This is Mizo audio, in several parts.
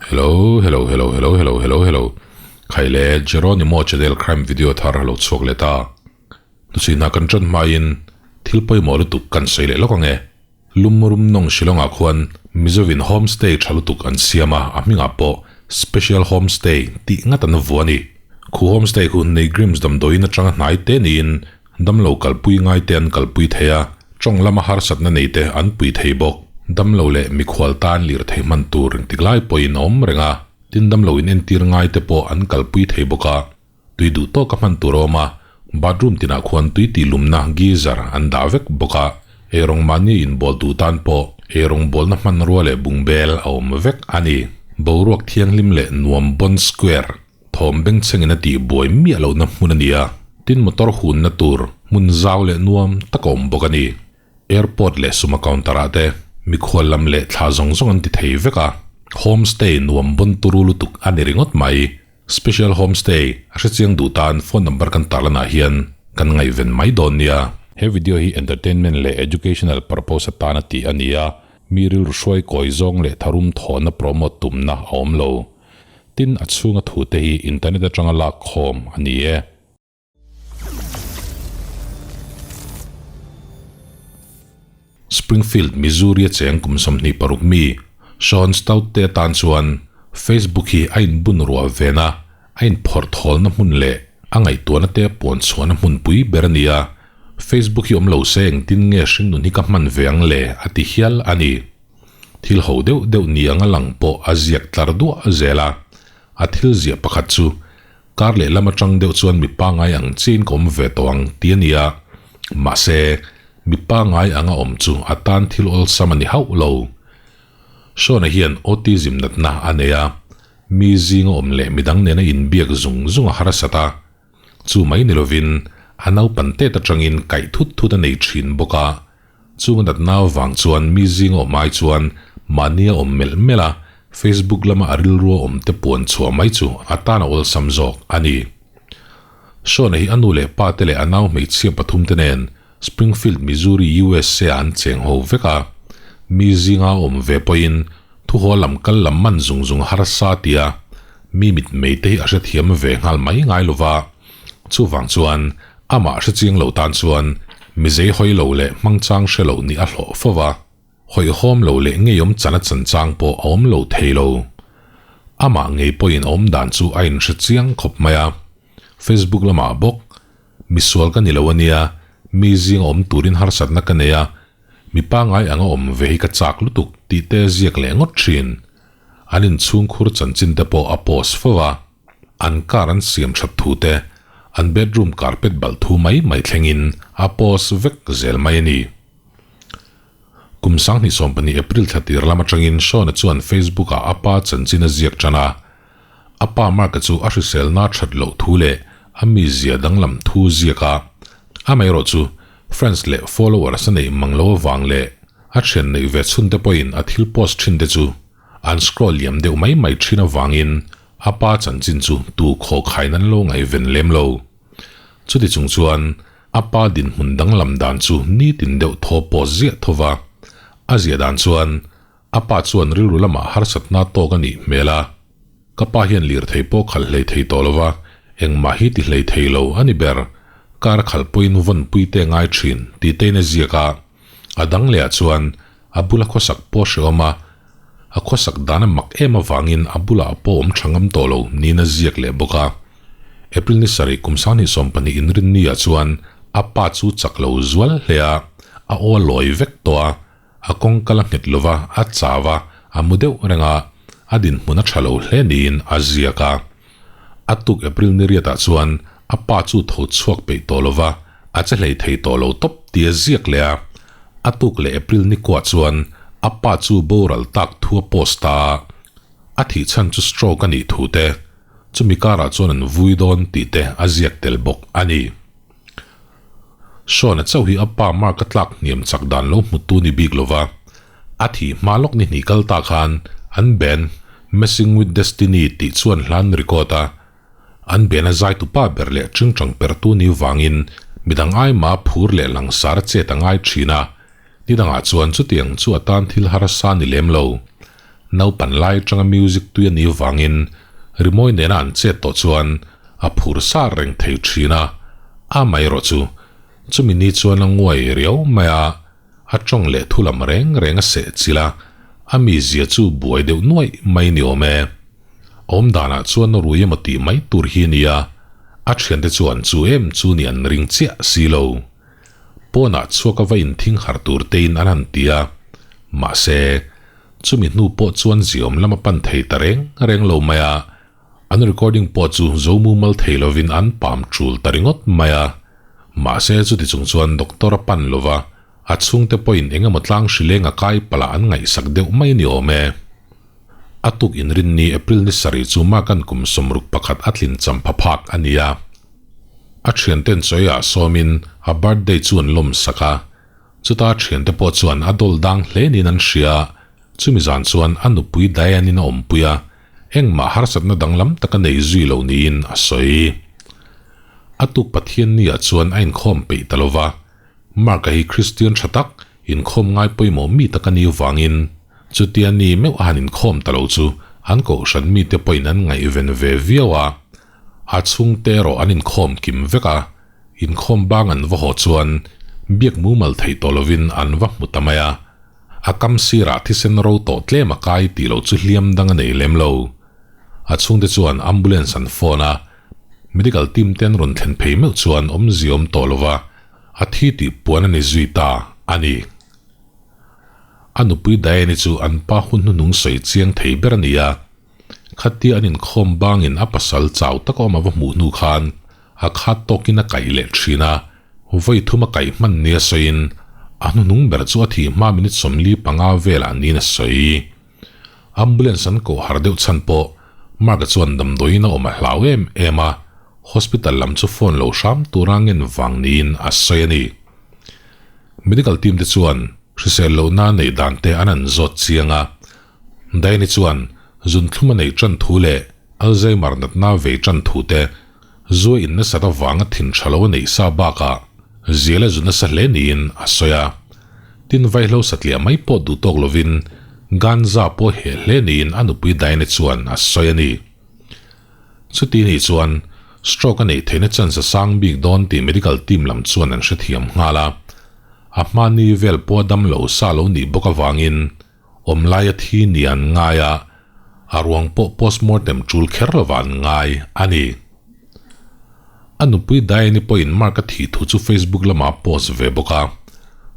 Hello hello hello hello hello hello hello Khai le Jeronimo channel crime video thar a lo chhuak leh ta. Hnuchhuina kan tan hmain thil pawimawh lutuk kan sawi leh lawk ang e. Lum rum nawng Shillong-ah khuan Mizovin homestay tha lutuk an siam a, a hmingah pawh Special Homestay tih ngat an vuah a ni. Khu homestay khu Neigrims damdawiin atanga hnai te niin Damlo kalpui ngaite an kalpui thei a, tawng lama harsatna neite an pui thei bawk. Damlo leh mikhual tan lirthei hman tur engtik lai pawhin a awm reng a, tin damlo in entir ngaite pawh an kalpui thei bawk a. Tui duh tawka hman tur a awm a, bathroom tinah khuan tui tihlumna geyser an dah vek bawk a, eirawng mahni inbawl duh tan pawh eirawng bawlna hmanrua leh bungbel a awm vek a ni. Boruak thianghlim leh nuam Bond Square. Thawm bengchhengin a tih buai miah lohna hmun a ni a, tin motor hunna tur hmun zau leh nuam tak a awm bawk a ni. Airport leh suma counter ah te mikhual lam leh thla zawng zawng an ti thei vek a, homestay nuam bawn turu lutuk a ni ringawt mai. Special homestay a hrechiang duh tan phone number kan tarlanah hian kan ngaihven mai dawn nia. He video hi entertainment leh educational purpose atana tih a ni a, mi rilru hruai kawi zawng leh tharum thawhna promote tumna a awm lo. Tin, a chhunga thute hi internet atanga lak khawm a ni e. Springfield, Missouri a cheng kum 26 mi Sean Stout te atan chuan Facebook hi a inbun ruah vena a inphawrh thawlna hmun leh a ngaihtuahna te puan chhuahna hmunpui ber a ni a, Facebook hi awm lo se engtin nge hringnun hi ka hman ve ang le a ti hial a ni. Thil ho deuh deuh ni anga lang pawh a ziak tlar duah zel a, a thil ziah pakhat chu kar lehlam atang deuh chuan mi pangngai ang chiin ka awm ve tawh ang ti a ni a, mahse mi pangngai anga awm chu a tan thil awlsam a ni hauh lo. Sean-a hian autism natna a nei a, mi zinga awm leh midang nena inbiak zung zung a harsat a, chu mai ni lovin a naupan tet atangin kaih thut thut a nei thin bawk a, Chung a natna avang chuan mi zinga awm ai chuan mahni a awm melh melh a, Facebook lama a rilrua awm te puan chhuah mai chu a tan a awlsam zawk a ni. Sean-a hi a nu leh pa te leh a nau hmeichhia pathum te nen Springfield, Missouri, USA ah an cheng ho vek a. Mi zinga a awm ve pawhin thuhaw lam kal lam man zung zung harsa tia mi mitmei te hi a hrethiam ve nghal mai ngai lova. Chuvang chuan Amah hrechiang lo tan chuan mi zei hawi lo leh hmangchang hre lo nih a hlawh fo va, hawihhawm lo leh ngeiawm chan a chanchang pawh a awm lo thei lo. Amah ngei pawhin a awm dan chu a inhre chiang khawp mai a. Facebook lamah bawk, Misual ka ni lo a nia, mi zinga awm turin harsatna ka nei a, mi pangngai anga awm ve hi ka chak lutuk tih te ziak leh ngawt thin. An inchhungkhur chanchin te pawh a post fo va. An car an siam that thu te, an bedroom carpet balh thu mai mai thlengin a post vek zel mai a ni. Kum 2020 April thla tir lam atangin Sean-a chuan Facebook-ah a pa chanchin a ziak tan a. A pa Mark-a chu a hriselna that loh thu leh a mizia danglam thu ziak a. Amaherawh chu friends leh followers a neih mang lo avang leh a thian neih ve chhunte pawhin a thil post thinte chu An scroll liam deuh mai mai thin avangin a pa chanchin chu tu khaw khain an lo ngaihven lem lo. Chuti chung chuan a pa dinhmun danglam dan chu nitin deuh thaw pawh ziah tho va. A ziah dan chuan a pa chuan rilru lamah harsatna tawk a nih hmel a. Ka pa hian lirthei pawh khalh hlei thei tawh lo va, engmah hi ti hlei thei lo a ni ber. Kar khalh pawhin vawnpui te ngai thin tih tein a ziak a. A dang lehah chuan a bula khawsak pawh hrehawm a, a khawsak dan a mak em avangin a bulah pawh awm tha ngam tawh lo niin a ziak leh bawk a. April ni sarih kum 2020 inrinni ah chuan a pa chu chak lo zual hle a, a aw a lawi vek tawh a, a kawng kal a nghet lo va, a chau a, a mu deuh reng a, a dinhmun a tha lo hle niin a ziak a. A tuk April ni riatah chuan a pa chu tho chhuak peih tawh lo va, a che hlei thei tawh lo tawp tih a ziak leh a. A tuk leh April ni kuah chuan a pa chu boral tak thu a post ta a, a thih chhan chu stroke a nih thu te, chumi karah chuan an vui dawn tih te a ziak tel bawk a ni. Sean-a chauh hi a pa Mark a tlak hniam chak dan lo hmutu ni bik lova, a thih hma lawk ni hnih kal ta khan an band Messing With Destiny tih chuan hla an record a, an band a zaitu pa ber leh tingtang pertu ni vangin midang aima phur leh langsar a chet a ngai thin a, nidangah chuan chutiang chu a tan thil harsa ni lem lo. Naupan lai atanga music tui a nih vangin rimawi nena an chet tawh chuan a phur sa reng thei thin a, amaherawh chu chumi ni chuan a nguai riau mai a, a tawng leh thu lam reng reng a seh chilh a, a mizia chu buai deuh nuaih mai ni awm e. Awm danah chuan rui emaw tih mai tur hi a ni a, a thiante chuan chu em chu ni an ring chiah si lo. Pawnah chhuak a va inthing harh tur tein an han ti a, mahse, chumi hnu pawh chuan ziawm lam a pan thei ta reng reng lo mai a, an recording pawh chu zo mumal thei lovin an pam tul ta ringawt mai a. Mahse, chuti chung chuan doctor a pan lo va, a chhungte pawhin eng emaw tlang hrileng a kai palh ah an ngaihsak deuh mai a ni awm e. A tuk inrinni April ni sarih chu Mark-a'n kum 61 a tlin champha phak a ni a. A thianten chawi ah sawmin a birthday chu an lawm sak a, chuta a thiante pawh chuan a dawl dang hle niin an hria, chumi zan chuan a nupui Diane-in a awmpui a, engmah harsatna danglam tak a nei zui lo niin a sawi. A tuk Pathianni ah chuan a inkhawm peih ta lova, Mark-a hi Kristian tha tak, inkhawm ngai pawimawh mi tak a nih vangin chutia ni meuh a han inkhawm ta lo chu an kohhran mite pawhin an ngaihven ve viau a, A chhungte erawh an inkhawm kim vek a, inkhawm bang an va haw chuan biak mumal theih tawh lovin an va hmu ta mai a. A kam sirah thisen ro tawh tlem a kai tih loh chu hliam dang a nei lem lo. A chhungte chuan ambulance an phone a, medical team te an rawn thlen phei meuh chuan awmzia awm tawh lova a thi tih puan a ni zui ta a ni. A nupui Diane-i chu an pa hun hnuhnung sawi chiang thei ber a ni a. Khatia an inkhawm bangin a pasal chau tak awm a va hmuh hnu khan a khat tawkin a kaih leh thin a, vawi thum a kaih hman nia sawiin a hnuhnung ber chu a thih hma minute 45 velah niin a sawi. Ambulance an koh har deuh chhan pawh Mark-a chuan damdawiin a awm a hlau em em a, hospital lam chu phone lo hram tura ngen vang niin a sawi a ni. Medical team te chuan hrisel lohna neih dan te an an zawt chiang a, Diane chuan zunthlum a neih tan thu leh Alzheimer natna vei tan thu te, zua in nasat avanga thin tha lo a neih sa bakah zial a zu nasa hle niin a sawi a. Tin vaihlo satliah mai pawh duh tawk lovin ganza pawh heh hle niin a nupui Diane chuan a sawi a ni. Chuti nih chuan stroke a neih theihna chance a sang bik dawn tih medical team lam chuan an hrethiam nghal a. A hmani vel pawh a dam lo sa lo nih bawk avangin Awm laia thi ni an ngai a, a ruang pawh postmortem tul kher lova an ngai a ni. A nupui Diane-i pawhin Mark-a thih thu chu Facebook lamah a post ve bawk a.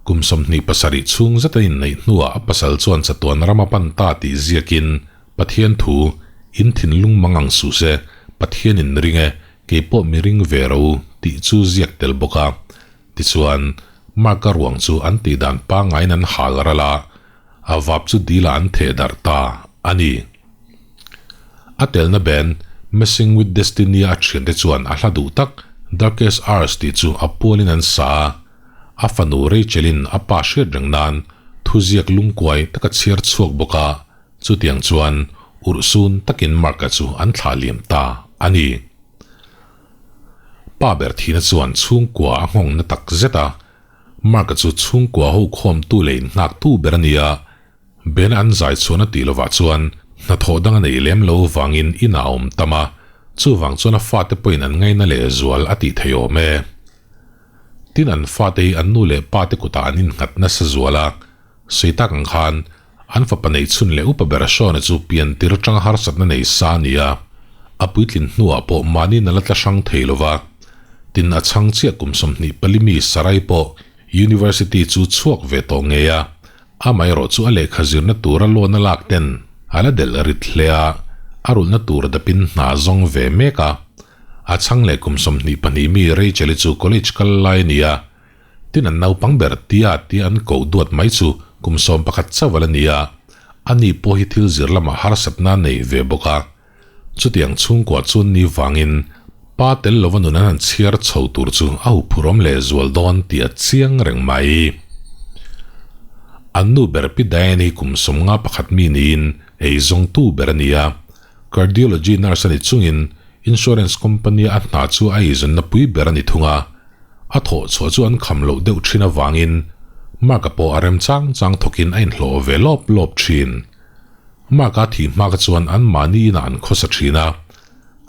Kum 27 chhung zet a inneih hnuah a pasal chuan chatuan ram a pan ta tih ziakin Pathian thu, In thinlung mang ang suh se, Pathian in ring e, kei pawh mi ring ve ro u, tih chu ziak tel bawk a. Tichuan, Mark-a ruang chu an tih dan pangaiin an hal ral a, a vap chu dil ah an theh darh ta a ni. A telna band Messing With Destiny a thiante chuan a hla duh tak Darkest Hours tih chu a pualin an sa a, a fanu Rachel-in a pa hriat reng nan thuziak lungkuai tak a chhiar chhuak bawk a, chutiang chuan urhsun takin Mark-a chu an thlah liam ta a ni. Pa ber thihna chuan chhungkua a nghawng na tak zet a, Mark-a chu chhungkua ho khawmtu leh innghaktu ber a ni a, Ben-a an zai chhuahna tih lovah chuan hnathawh dang a nei lem lo vangin inah a awm tam a, chuvang chuan a fate pawhin an ngaina leh zual a tih thei awm e. Tin an fate hi an nu leh pate kutah an innghat nasa zual a, sawi tak ang khan an fapa neih chhun leh upa ber Sean-a chu pian tir atanga harsatna nei sa a ni a, a puitlin hnuah pawh mahni nala tla hrang thei lova. Tin a chhang chiah kum 24 mi Sarai pawh University chu chhuak ve tawh ngei a, amaherawh chu a lehkha zirna tura loan a lak ten a la delh rit hle a, a rulhna tur dapin hna zawng ve mek a. A chhang leh kum 22 mi Rachel-i chu college kal lai a ni a, Tin an naupang ber tia tia an koh duat mai chu kum 11 chauh a la ni a, ani pawh hi thil zir lamah harsatna a nei ve bawk a. Chutiang chhungkua chuan ni vangin pa tel lova nun an han chhiar chho tur chu a huphurhawm leh zual dawn tih a chiang reng mai. An nu ber Pi Diane hi kum 51 mi niin eizawngtu ber a ni a, Cardiology nurse a ni chungin insurance company a hna chu a eizawnna pui ber a ni thung a. A thawh chhuah chu an kham loh deuh thin avangin Mark-a pawh a rem chang chang thawkin a inhlawh ve lawp lawp thin. Mark-a thih hma kha chuan anmahni inah an khawsa thin a,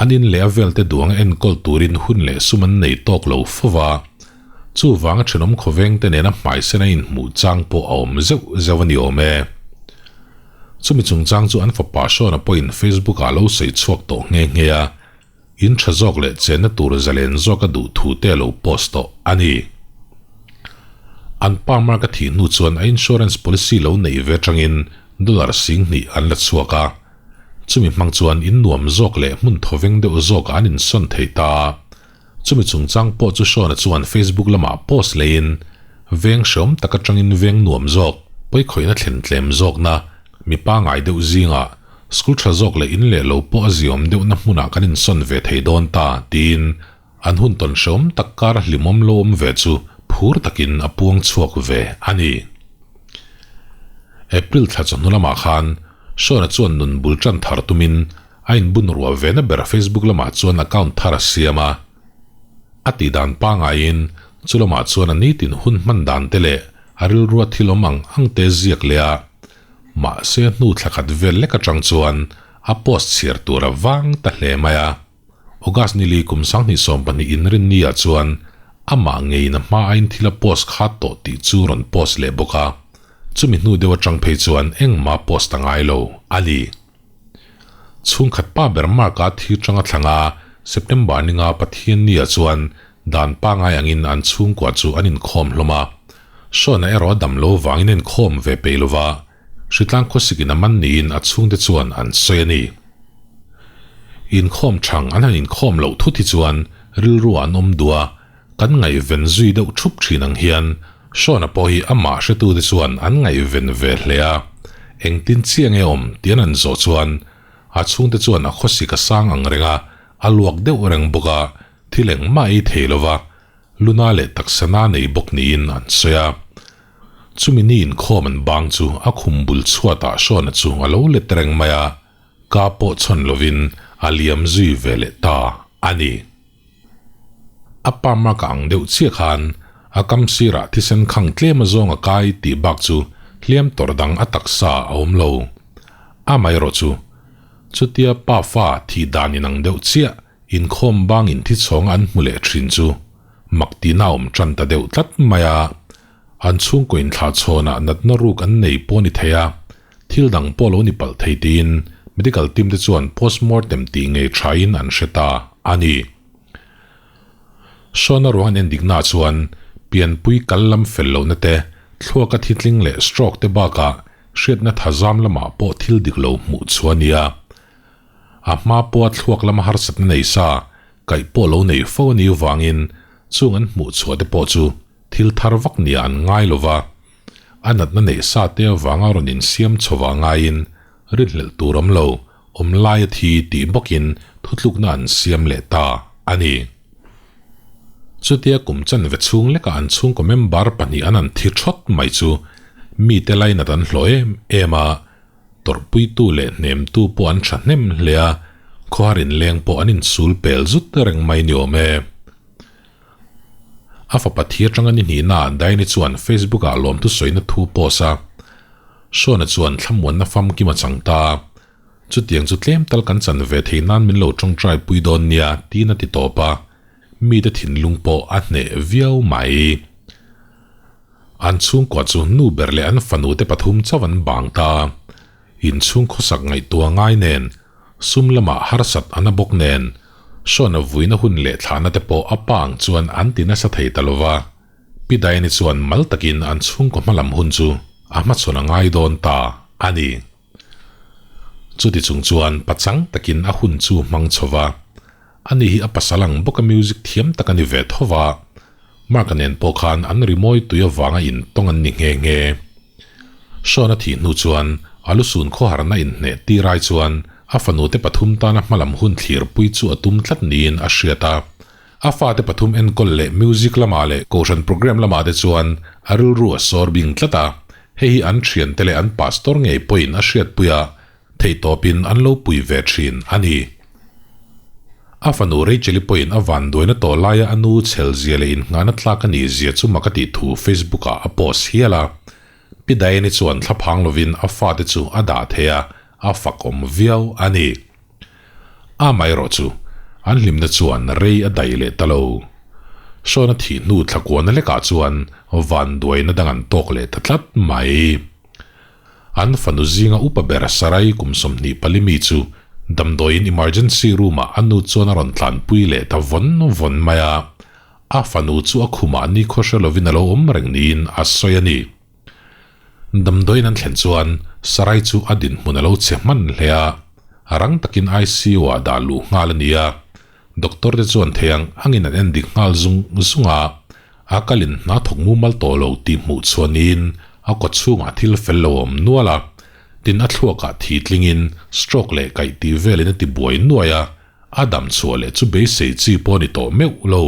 an in leh a velte duang enkawl turin hun leh sum an nei tawk lo fo va. Chuvanga thenawm khawvengte nena hmaisen a inhmuh chang pawh a awm zeuh zeuh a ni awm e. Chumi chungchang chu an fapa Sean-a pawhin Facebook-ah a lo sawi chhuak tawh nghe nghe a, in tha zawk leh chenna tur zalen zawk a duh thu te a lo post tawh a ni. An pa Mark a thih hnu chuan a insurance policy lo neih ve atangin dollar 2000 an la chhuak a, chumi hmang chuan in nuam zawk leh hmun thawveng deuh zawkah an insawn thei ta a. Chumi chungchang pawh chu Sean-a chuan Facebook lamah post leiin, Veng hreawm tak atangin veng nuam zawk, pawikhawihna thlen tlem zawkna, mi pangai deuh zingah, school tha zawk leh in leh lo pawh a ziawm deuhna hmunah kan insawn ve thei dawn ta, tiin an hun tawn hreawm tak kar a hlimawm lo awm ve chu phur takin a puang chhuak ve a ni. April thla chawhnu lamah khan Sean-a chuan nun bul tan thar tumin A inbun ruah vena ber Facebook lamah chuan account thar a siam a. A tih dan pangaiin chu lamah chuan a nitin hun hman dan te leh a rilrua thil awm ang ang te ziak leh a. Mahse hnu thla khat vel lek atang chuan a post chhiar tur a vang ta hle mai a. August nili kum 2020 inrinni ah chuan amah ngeiin a hma aiin thil a post khat tawh tih chu rawn post leh bawk a. Chumi hnu deuh atang phei chuan engmah post a ngai lo a ni. Chhungkhat pa ber Mark-a thir tanga thlanga September ninga Pathiannia chuan dan pangai angin an chhungkua chu an inkhawm hlawm a. Sean-a erawh a dam lo vangin a inkhawm ve peih lova, hritlang khawsikin a man niin a chhungte chuan an sawi a ni. Inkhawm thang an han inkhawm loh thut hi chuan rilru an awm duh a, kan ngaihven zui deuh thup thin ang hian Sean-a pawh hi amah hretute chuan an ngaihven ve hle a, engtin chiah nge awm tih an han zawh chuan a chhungte chuan a khawsik a sang ang reng a, a luak deuh reng bawk a, thil engmah ei thei lova luna leh taksa na nei bawk niin an sawi a. Chumi ni inkhawm an bang chu a khum bul chhuatah Sean-a chu a lo let reng mai a, ka pawh chhawn lovin a liam zui ve leh ta a ni. A pa mark a ang deuh chiah khan a kam sirah thisen khang tlem azawng a kai tih bak chu hliam tawrh dang a taksa a awm lo. Amaherawh chu, chutia pa fa thih dan inang deuh chiah inkhawm bangin thi chhawng an hmu leh thin chu mak tihna a awm tan ta deuh tlat mai a. An chhungkaw inthlah chhawnah natna ruk an nei pawh a ni thei a, thil dang pawh lo ni palh thei tiin medical team te chuan postmortem tih ngei thain an hre ta a ni. Sean-a ruang an endiknaah chuan pianpui kal lam fel lohna te, thluaka thitling leh stroke te bakah hriatna thazam lamah pawh thil dik lo hmuh chu a ni a. A hma pawha thluak lama harsatna nei sa, kaih pawh lo nei fo a nih vangin chung an hmuh chhuah te pawh chu thil thar vak nia an ngai lo va, a natna neih sa te avanga rawn insiam chho vah ngaiin rinhlelh tur awm lo, awm lai a thi tih bawkin thutlukna an siam leh ta a ni. Chutia kum chanve chhung lekah an chhungkaw member pahnih an an thi thawt mai chu mite lainat an hlawh em em a, tawrhpuitu leh hnemtu pawh an thahnem hle a, khawhar inleng pawh an insul pel zut reng mai ni awm e. A fapa thi atanga ni hnihnaah Diane-i chuan Facebook-ah lawmthu sawina thu post a. Sean-a chuan thlamuanna famkim a chang ta. Chutiang chu tlem tal kan chan ve thei nan min lo tawngtai pui dawn nia, tiin a ti tawp a. Mite thinlung pawh a hneh viau mai. An chhungkua chu nu ber leh an fanute pathum chauh an bang ta. Inchhung khawsak ngaihtuah ngai nen, sum lamah harsat a na bawk nen, Sean-a vuina hun leh thlahna te pawh a pa ang chuan an ti nasa thei ta lova. Pi Diane-i chuan mal takin an chhungkaw hmalam hun chu a hmachhawn a ngai dawn ta a ni. Chuti chung chuan pachang takin a hun chu hmang chho va. Ani hi a pasal ang bawka music thiam tak a ni ve tho va. Mark-a nen pawh khan an rimawi tui avanga intawng an ni nghe nghe. Sean-a thih hnu chuan a lusun khawharna inhneh tir ai chuan a fanute pathum tana hmalam hun thlirpui chu a tum tlat niin a hriat a. A fate pathum enkawl leh music lamah leh kohhran program lamah te chuan a rilru a sawr bing tlat a, hei hi an thiante leh an pastor ngei pawhin a hriatpui a, theihtawpin an lo pui ve thin a ni. A fanu Rachel-i pawhin a vanduaina tawh laia a nu chhelzia leh innghahna tlak a nih zia chu mak a tih thu Facebook-ah a post hial a. Pi Diane-i chuan thlaphang lovin a fate chu a dah thei a, a fakawm viau a ni. Amaherawhchu, an hlimna chuan rei a daih leh ta lo. Sean-a thih hnu thlakuana lekah chuan vanduaina dang an tawk leh ta tlat mai. An fanu zinga upa ber Sarai kum 24 mi chu damdawiin emergency room-ah a nu chuan a rawn tlanpui leh ta vawn vawn mai a. A fanu chu a khumah nikhaw hre lovin a lo awm reng niin a sawi a ni. Damdawiin an thlen chuan Sarai chu a dinhmun a lo che hman hle a, rang takin ICU-ah dah luh nghal a ni a. Doctor te chuan thei ang angin an en dik nghal zung zung a, a kalin hna thawk mumal tawh lo tih hmuh chhuah niin a kaw chhungah thil fel lo a awm nual a, tin a thluakah thi tlingin stroke leh kaih tih velin a ti buai nuai a, a dam chhuah leh chu beisei chi pawh a ni tawh meuh lo.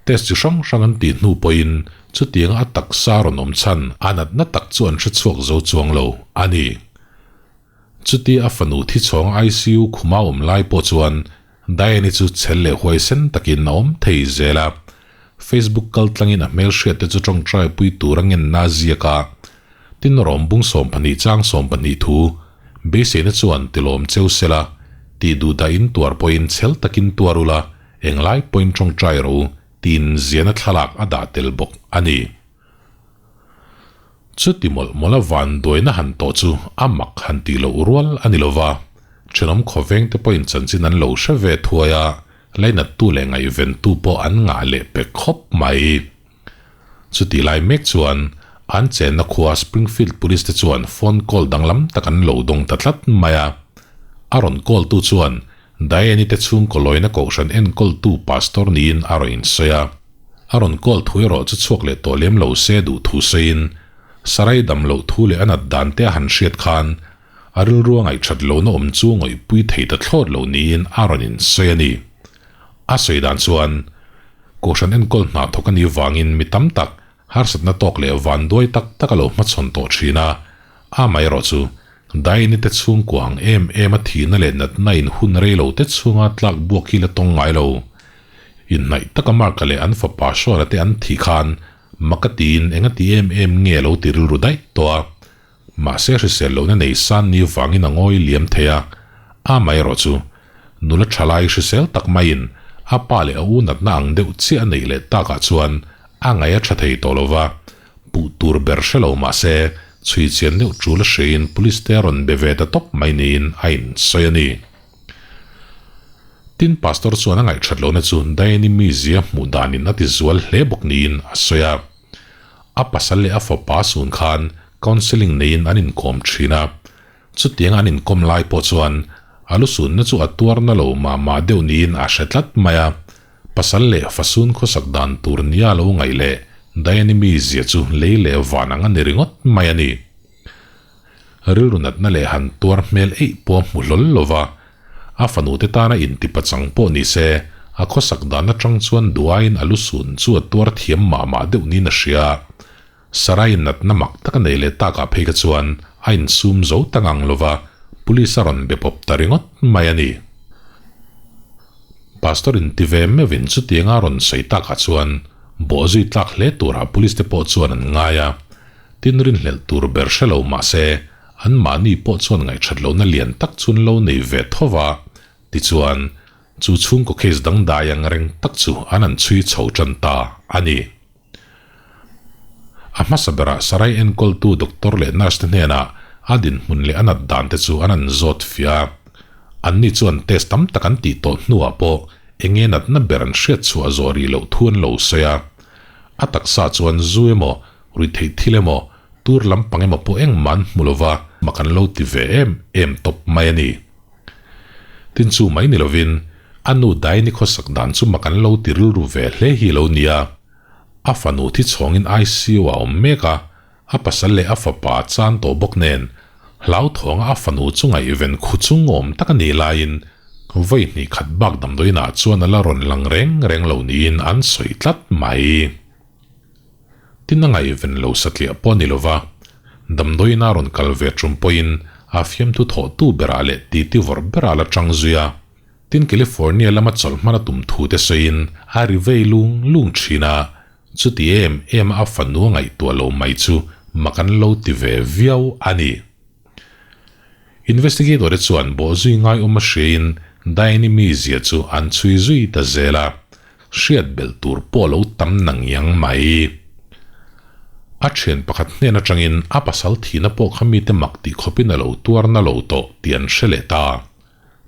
Test chi hrang hrang an tih hnu pawhin chutianga a taksa rawn awm chhan a natna tak chu an hre chhuak zo chuang lo a ni. Chutia a fanu thichhawng ICU khuma awm lai pawh chuan Diane-i chu chhel leh huaisen takin a awm thei zel a. Facebook kal tlangin a hmelhriat te chu tawngtai pui tur a ngenna a ziak a. Tin rawm bung 12 chang 12 thu beiseina chuan tilawm cheu sela, tih duh dah in tuar pawhin chhel takin tuar ula, englai pawhin tawngtai rawh u, tiin ziahna thlalak a dah tel bawk a ni. Chuti mawlh mawlh a vanduaina han tawh chu a mak han tih loh rual a ni lova, thenawm khawveng te pawhin chanchin an lo hre ve thuai a, lainattu leh ngaihventu pawh an ngah leh pe khawp mai. Chutih lai mek chuan an chenna khua Springfield Police te chuan phone call danglam tak an lo dawng ta tlat mai a. A rawn call tu chuan Diane-i te chhungkaw lawina kohhran enkawltu pastor niin a rawn insawi a. A rawn call thu erawh chu chhuak leh tawh lem lo se duh thu sawiin Sarai dam loh thu leh a nat dan te a han hriat khan a rilru a ngaihthat lohna awm chu ngawihpui thei ta thlawt lo niin a rawn insawi a ni. A sawi dan chuan Kohhran enkawl hna thawk a nih vangin mi tam tak harsatna tawk leh vanduai tak tak a lo hmachhawn tawh thin a, amaherawh chu Diane-i te chhungkua ang em em a thihna leh natna in hun rei lo te chhunga tlak buak hi la tawng ngai lo. Inhnaih taka Mark-a leh an fapa Sean-a te an thih khan mak a tiin eng a ti em em nge a lo ti rilru daih tawh a. Mahse hrisel lohna nei san ni vangin a ngawi liam thei a, amaherawh chu nula thalai hrisel tak maiin a pa leh a u natna ang deuh chiah a neih leh takah chuan a ngaih a tha thei tawh lova, puh tur ber hre lo mahse chhui chian deuh tul a hriain police te a rawn be ve ta tawp mai niin a insawi a ni. Tin pastor chuan a ngaihthat lohna chu Diane-i mizia hmuh danin a ti zual hle bawk niin a sawi a. A pasal leh a fapa sun khan counselling neiin an inkawm thin a, chutianga an inkawm lai pawh chuan a lusunna chu a tuarna lo mah mah deuh niin a hre tlat mai a. Pasal leh fasun khawsak dan tur nia lo ngaih leh Diane-i mizia chu lei leh van ang a ni ringawt mai a ni. Rilru natna leh han tuar hmel eih pawh a hmu hlawl lo va, a fanute tana intipachang pawh ni se, a khawsak dan atang chuan duaiin a lusun chu a tuar thiam mah mah deuh niin a hria. Sarai natna mak tak a nei leh takah phei kha chuan a insum zo ta ngang lo va, police a rawn be pawp ta ringawt mai a ni. Pastor inti ve meuhin chutianga a rawn sawi takah chuan bawhzui tlak hle turah police te pawh chuan an ngai a. Tin rinhlelh tur ber hre lo mah se, anmahni pawh chuan ngaihthat lohna lian tak chu an lo nei ve tho va, tichuan, chu chhungkaw case dangdai ang reng tak chu an han chhui chho tan ta a ni. A hmasa berah Sarai enkawltu doctor leh nurse te hnenah a dinhmun leh a nat dan te chu an han zawt fiah a. Anni chuan test tam tak an tih tawh hnuah pawh enge natna ber an hriat chhuah zawh rih loh thu an lo sawi a. A taksa chuan zu emaw Ruihtheih thil emaw, tur lampang emaw pawh engmah an hmu lova, mak an lo ti ve em em tawp mai a ni. Tin chu mai ni lovin, a nu Daini khawsak dan chu mak an lo ti rilru ve hle hi lo nia. A fanu thi chhawngin ICU ah a awm mek a, a pasal leh a fapa a chan tawh bawk nen, hlauthawng a fanu chu ngaihven khu chung awm tak a nih laiin vawi hnih khat bak damdawiinah chuan a la rawn lang reng reng lo niin an sawi tlat mai. Tin a ngaihven lo satliah pawh a ni lova, damdawiin a rawn kal ve tum pawhin a fiamthu thawhtu berah leh titi vawrh berah la tang zui a. Tin California lama chawlh hman a tum thu te sawiin a ri vei lung lung thin a, chuti em em a a fanu a ngaihtuah lo mai chu mak an lo ti ve viau a ni. Investigator te chuan bawhzui ngai awm a hriain Diane-i mizia chu an chhui zui ta zel a, hriat belh tur pawh lo tam nang iang mai. A thian pakhat hnen atangin a pasal thihna pawh kha mite mak tih khawpin a lo tuar na lo tawh tih an hre leh ta.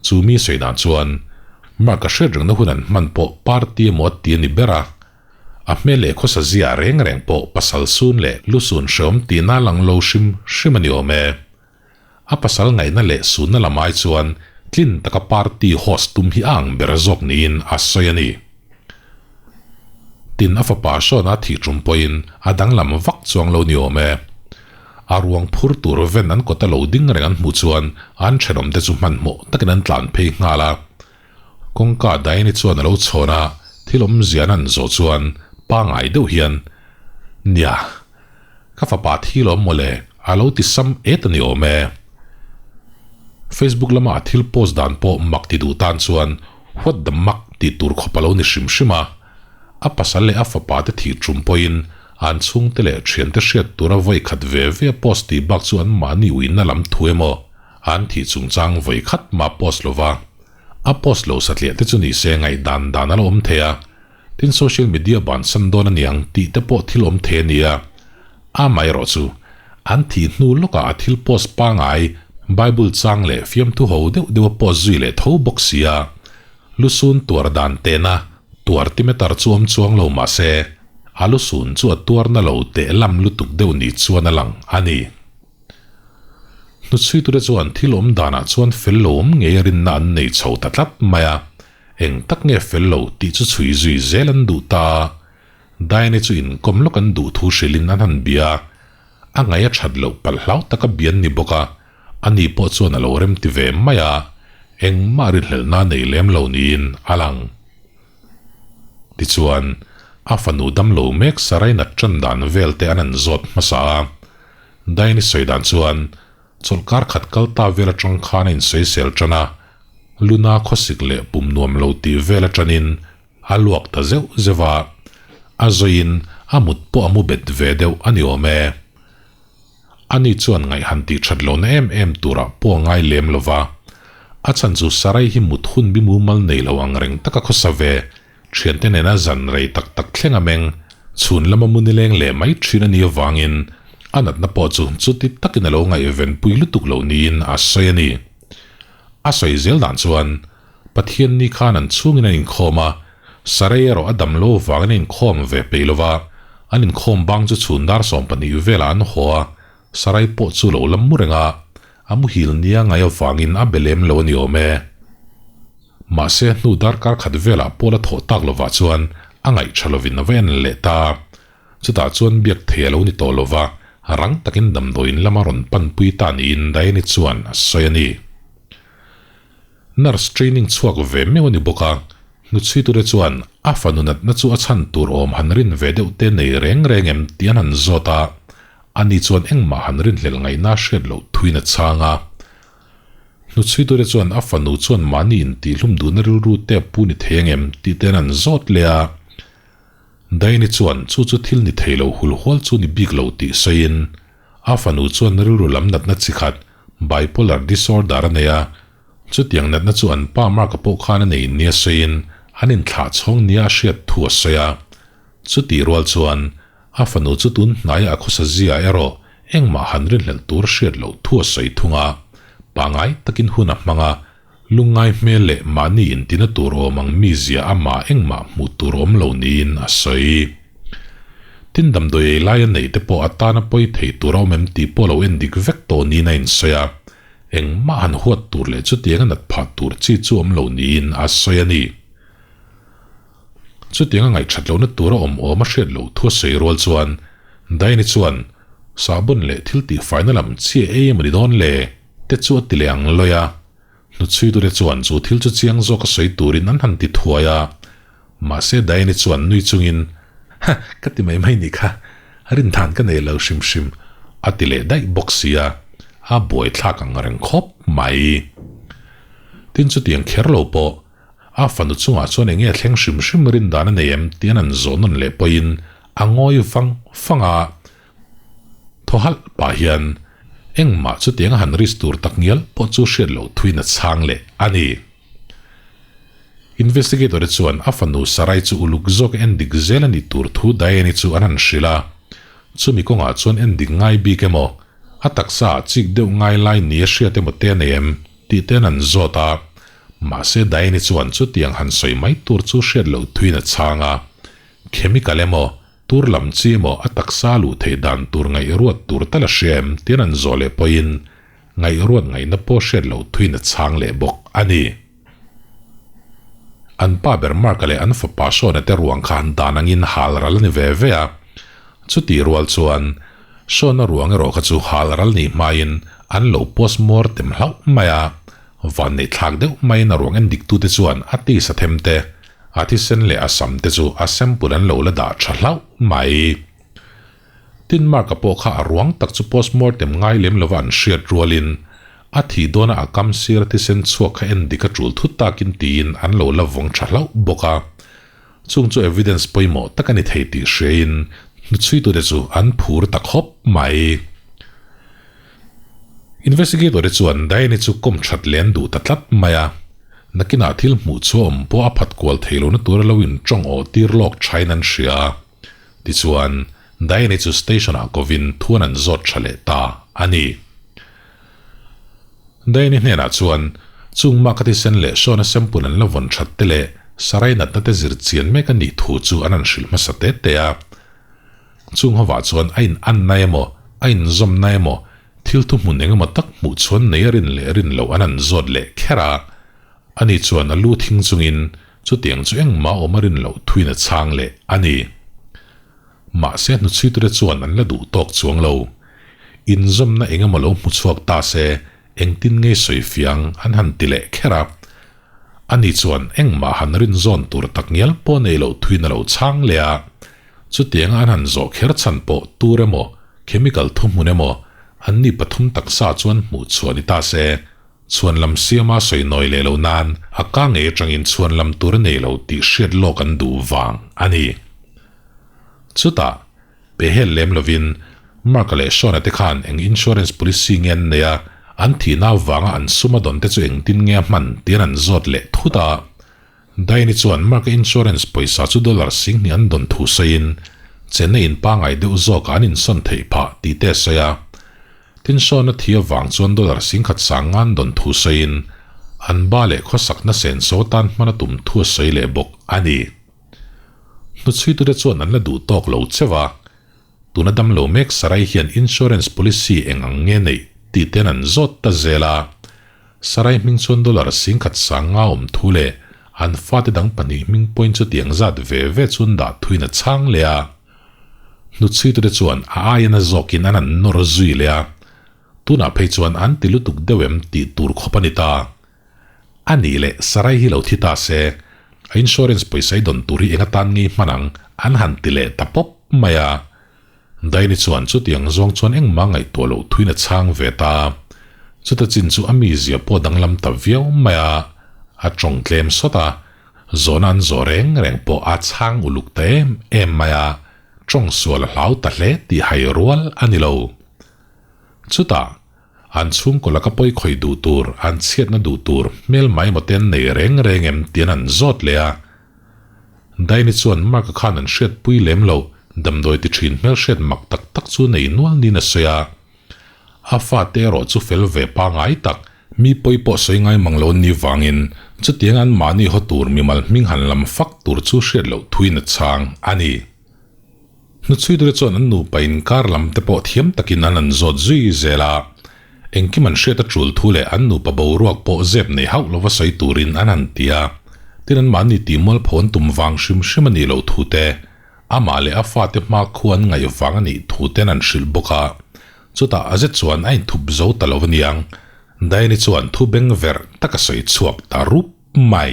Chu mi sawi dan chuan Mark a hriat rengna hun an hman pawh party emaw a ti a ni ber a, a hmel leh khawsa zia reng reng pawh pasal sun leh lusun hreawm tihna lang lo hrim hrim a ni awm e. A pasal ngaihna leh sunna lam ai chuan tlin taka party host tum hi a ang ber zawk niin a sawi a ni. Tin a fapa Sean-a thih tum pawhin a danglam vak chuang lo ni awm e. A ruang phur tur ven an kawta lo ding reng an hmuh chuan an thenawmte chu hmanhmawh takin an tlan phei nghal a. Kawngka Diane-i chuan a lo chhawn a, thil awmzia an han zawh chuan pangngai deuh hian, Nia, ka fapa thi lawm mawle, a lo ti sam et a ni awm e. Facebook lama a thil post dan pawh mak ti duh tan chuan what the mak tih tur khawp a lo ni hrim hrim a. A pasal leh a fapa te thih tum pawhin an chhungte leh thiante hriat tura vawi khat ve ve a post tih bak chu an mahni uina lam thu emaw an thih chungchang vawi khat mah post lova. A post lo satliah te chu ni se ngaihdan dan a la awm thei a, tin social media bansan dawn a niang tih te pawh thil awm thei a nia. Amaherawh chu, an thih hnu lawkah a thil post pangai Bible chang leh fiamthu ho deuh deuh a post zui leh tho bawk si a, lusun tuar dan tehna tuar timeter chu awm chuang lo mah se, a lusun chu a tuarna lo teh lam lutuk deuh ni chuan a lang a ni. Hnuchhuitute chuan thil awm danah chuan fel lo awm ngei a rinna an nei chho ta tlat mai a, eng tak nge fel lo tih chu chhui zui zel an duh ta a. Diane chu inkawm lawk an duh thu hrilhin an han bia a, a ngaih a that loh palh hlau taka bian ni bawk a, ani pawh chuan a lo remti ve mai a, engmah rinhlelhna a nei lem lo niin a lang. Tichuan, a fanu damlo mek Sarai nat tan dan vel te an han zawt hmasa a, Diane-i sawi dan chuan chawlhkar khat kal ta vel atang khan a insawisel tan a, Luna khawsik leh pum nuam lo tih vel atanin a luak ta zeuh zeuh a, a zawiin a mut pawh a mu bet ve deuh a ni awm e. Ani chuan ngaih han tih that lohna em em turah pawh a ngai lem lo va, a chhan chu Sarai hi mut hun bi mumal nei lo ang reng taka khawsa ve Thiante nena zan rei tak tak thleng a meng, chhun lama muni leng leh mai thin a nih avangin a natna pawh chu chuti takin a lo ngaihven pui lutuk loh niin a sawi a ni. A sawi zel dan chuan Pathian ni khan an chhungin an inkhawm a, Sarei erawh a dam lo avangin a inkhawm ve peih lo va, an inkhawm bang chu chhun dar 12 velah an haw a, Sarai pawh chu lo la mu reng a, a muhil nia ngai avangin a be lem lo a ni awm e. Mahse hnu darkar khat velah Paul a thawh tak lovah chuan a ngaih tha lovin a va en leh ta. Chutah chuan biak thei a lo ni tawh lova, rang takin damdawiin lama rawn panpui ta niin Diane-i chuan a sawi a ni. Nurse training chhuak ve meuh a ni bawk a, hnuchhuitute chuan a fanu natna chu a chhan tur awm han rin ve deuh te nei reng reng em tih an han zawt a, ani chuan engmah han rinhlelh ngaihna hriat loh thuin a chhang a. Hnuchhuitute chuan a fanu chuan mahni intihhlum duhna rilru te a pu ni thei ang em tih te an han zawt leh a. Diane-i chuan chu chu thil ni thei lo hulhual chu ni bik lo tih sawiin a fanu chuan rilru lam natna chi khat bipolar disorder a nei a, chutiang natna chu an pa Mark-a pawh khan a nei nia sawiin an inthlah chhawng nia a hriat thu a sawi a. Chutih rual chuan A fanu chu tun hnaia a khawsa zia erawh engmah han rinhlelh tur hriat loh thu a sawi thung a, pangai takin hun a hmang a, lungngai hmel leh mahni intina tur awm ang mizia amah engmah hmuh tur awm lo niin a sawi. Tin damdawi ei laia neih te pawh a tana pawi thei tur a awm em tih pawh lo en dik vek tawh niin a insawi a, engmah han huat tur leh chutianga nat phah tur chi chu awm lo niin a sawi a ni. Chutianga ngaihthat lohna tura awm awm a hriat loh thu a sawi rual chuan Diane-i chuan sahbawn leh thil tihfaina lam chiah ei emaw ni dawn le? te chu a ti leh ang lawi a. Hnuchhuitute chuan chu thil chu chiang zawk a sawi turin an han ti thuai a. Mahse Diane-i chuan nui chungin, Ha, ka ti mai mai nih kha, rindan ka nei lo hrim hrim, a ti leh daih bawk si a, a buaithlak ang reng khawp mai. Tin chutiang kher lo pawh A fanu chungah chuan eng nge thleng hrim hrim rin dan a nei em tih an an zawh nawn leh pawhin a ngawi vang vang a. Thaw halh pah hian Engmah chutianga han risk tur tak ngial pawh chu hriat loh thuin a chhang leh a ni. Investigator te chuan a fanu Sarai chu uluk zawk en dik zel a nih tur thu Diane-i chu an han hrilh a. Chumi kawngah chuan en dik ngai bik emaw, a taksa ah chik deuh ngai lai ni a hriat emaw te a nei em? tih te an han zawt a. Mahse Diane-i chuan chutiang han sawi mai tur chu hriat loh thuin a chhang a. Chemical emaw, tur lam chi emaw a taksa luh theih dan tur ngaihruat tur tal a hria em? tih an han zawh leh pawhin Ngaihruat ngaihna pawh hriat loh thuin a chhang leh bawk a ni. An pa ber Mark-a leh an fapa Sean-a te ruang kha an dan angin hal ral a ni ve ve a. Chutih rual chuan Sean-a ruang erawh kha chu hal ral nih hmain an lo postmortem hlauh mai a. Vanneih thlak deuh maiin a ruang en diktute chuan a tisa them te, a thisen leh a sam te chu a sample an lo la dah tha hlauh mai. Tin Mark-a pawh kha a ruang tak chu postmortem ngai lem lova an hriat rualin a thih dawna a kam sir a thisen chhuak kha en dik a tul thut takin tiin an lo la vawng tha hlauh bawk a. Chung chu evidence pawimawh tak a ni thei tih hriain hnuchhuitute chu an phur ta khawp mai. Investigator-te chuan Diane-i chu kawm that leh an duh ta tlat mai a, nakinah thil hmuh chu a awm pawh a phat kual thei lohna tura lo inṭawng awh tir lawk thain an hria a. Tichuan, Diane-i chu station-ah kovin thuan an zawt tha leh ta a ni. Diane-i hnenah chuan, Chung mah ka thisen leh Sean-a sample an la vawn that te leh Sarai natna te zir chian mek a nih thu chu an han hrilh hmasa te te a. Chung hovah chuan a in anna emaw, a inzawmna emaw, thil thuhmun eng emaw tak hmuh chuan nei a rin leh rin loh an han zawt leh kher a. Ani chuan a lu thing chungin chutiang chu engmah awm a rin loh thuin a chhang leh a ni. Mahse hnuchhuitute chuan an la duh tawk chuang lo. Inzawmna eng emaw lo hmu chhuak ta se engtin ngei sawi fiang an han ti leh kher a. Ani chuan engmah han rin zawn tur tak ngial pawh nei loh thuin a lo chhang leh a. Chutianga an han zawh kher chhan pawh tur emaw chemical thuhmun emaw anni pathum taksa chuan hmuh chhuah ni ta se Chhuan lam siama sawi nawi leh lo nan a ka ngei atangin chhuan lam tur a nei lo tih hriat lawk an duh vang a ni. Chutah, pehhel lem lovin Mark-a leh Sean-a te khan eng insurance policy nge an nei a, an thihna avanga an sum a dawn te chu engtin nge a hman tian an zawt leh thut a. Diane-i chuan Mark-a insurance pawisa chu dollar 2000 an dawn thu sawiin chenna in pangai deuh zawkah an insawn theih phah tih te a sawi a. Tin Sean-a thi avang chuan dollar 10,000 sang ngan dawn thu sawiin an ba leh khawsakna senso tan hman a tum thu a sawi leh bawk a ni. Hnuchhuitute chuan an la duh tawk lo cheu a, tuna damlo mek Sarai hian insurance policy eng ang nge neih tih ten an zawt ta zel a. Sarai hming chuan dollar 10,000 sang nga awm thu leh an fate dang pahnih hming pawhin chutiang zat ve ve chuan dah thuin a chhang leh a. Hnuchhuitute chuan a aia na zawkin an han nawr zui leh a, tunah phei chuan an ti lutuk deuh em tih tur khawp a ni ta. A nih leh Sarai hi lo thi ta se, a insurance pawisa i dawn tur hi eng atan ngei hman ang an han ti leh ta pawp mai a. Daini chuan chutiang zawng chuan engmah ngaihtuah loh thuin a chhang ve ta. Chuta chin chu a mizia pawh danglam ta viau mai a, a tawng tlem sawt a, Zawhna an zawh reng reng pawh a chhang uluk ta em em mai a, tawng sual a hlau ta hle tih hai rual a ni lo. Chutah, an chhungkaw laka pawi khawih duh tur, an chhiatna duh tur hmel mai emaw te an nei reng reng em tiin an zawt leh a. Daini chuan Mark-a khan an hriatpui lem lo, damdawi ti thin hmelhriat mak tak tak chu nei nual niin a sawi a. A fate erawh chu fel ve pangai tak, mi pawi pawh sawi ngai mang lo ni vangin chutiang an mahni haw tur mimal hming han lam fak tur chu hriat loh thuin a chhang a ni. Hnuchhuiture chuan an nupa inkar lam te pawh thiam takin an han zawt zui zel a, engkim an hriat a tul thu leh an nupa boruak pawh zep nei hauh lova sawi turin an han ti a, tin an mahni tihmualpho an tum vang hrim hrim a nih loh thu te, Amah leh a fate hma khu an ngaih vang a nih thu ten an hrilh bawk a, chutah a zet chuan a inthup zo ta lo aniang. Diane-i chuan thu beng verh tak a sawi chhuak ta rup mai.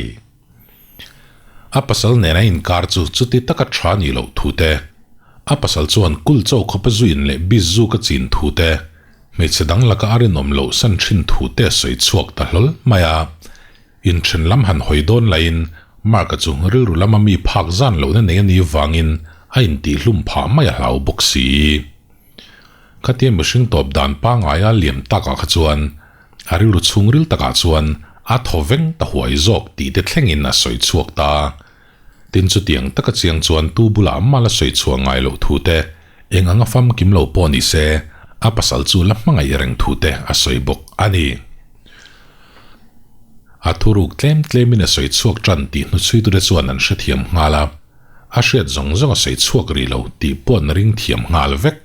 A pasal nen a inkar chu chuti taka tha nih loh thu te, a pasal chuan kul chaw khawpa zu in leh bis zu ka chin thu te, hmeichhe dang laka a rinawm loh san thin thu te a sawi chhuak ta hlawl mai a. Inthen lam han hawi dawn laiin Mark-a chu rilru lama mi phak zan lohna nei a nih vangin a intihhlum phah mai a hlau bawk si. Khatia mihring tawp dan pangaia liam takah kha chuan a rilru chhungril takah chuan a thaw veng ta huai zawk tih te thlengin a sawi chhuak ta. Tin chutiang taka chiang chuan tu bulah mal a sawi chhuah ngai loh thu te, eng anga famkim lo pawh ni se, a pasal chu la hmangaih reng thu te a sawi bawk a ni. A thuruk tlem tlemin a sawi chhuak tan tih hnuchhuitute chuan an hrethiam nghal a, a hriat zawng zawng a sawi chhuak rih lo tih pawh an ring thiam nghal vek.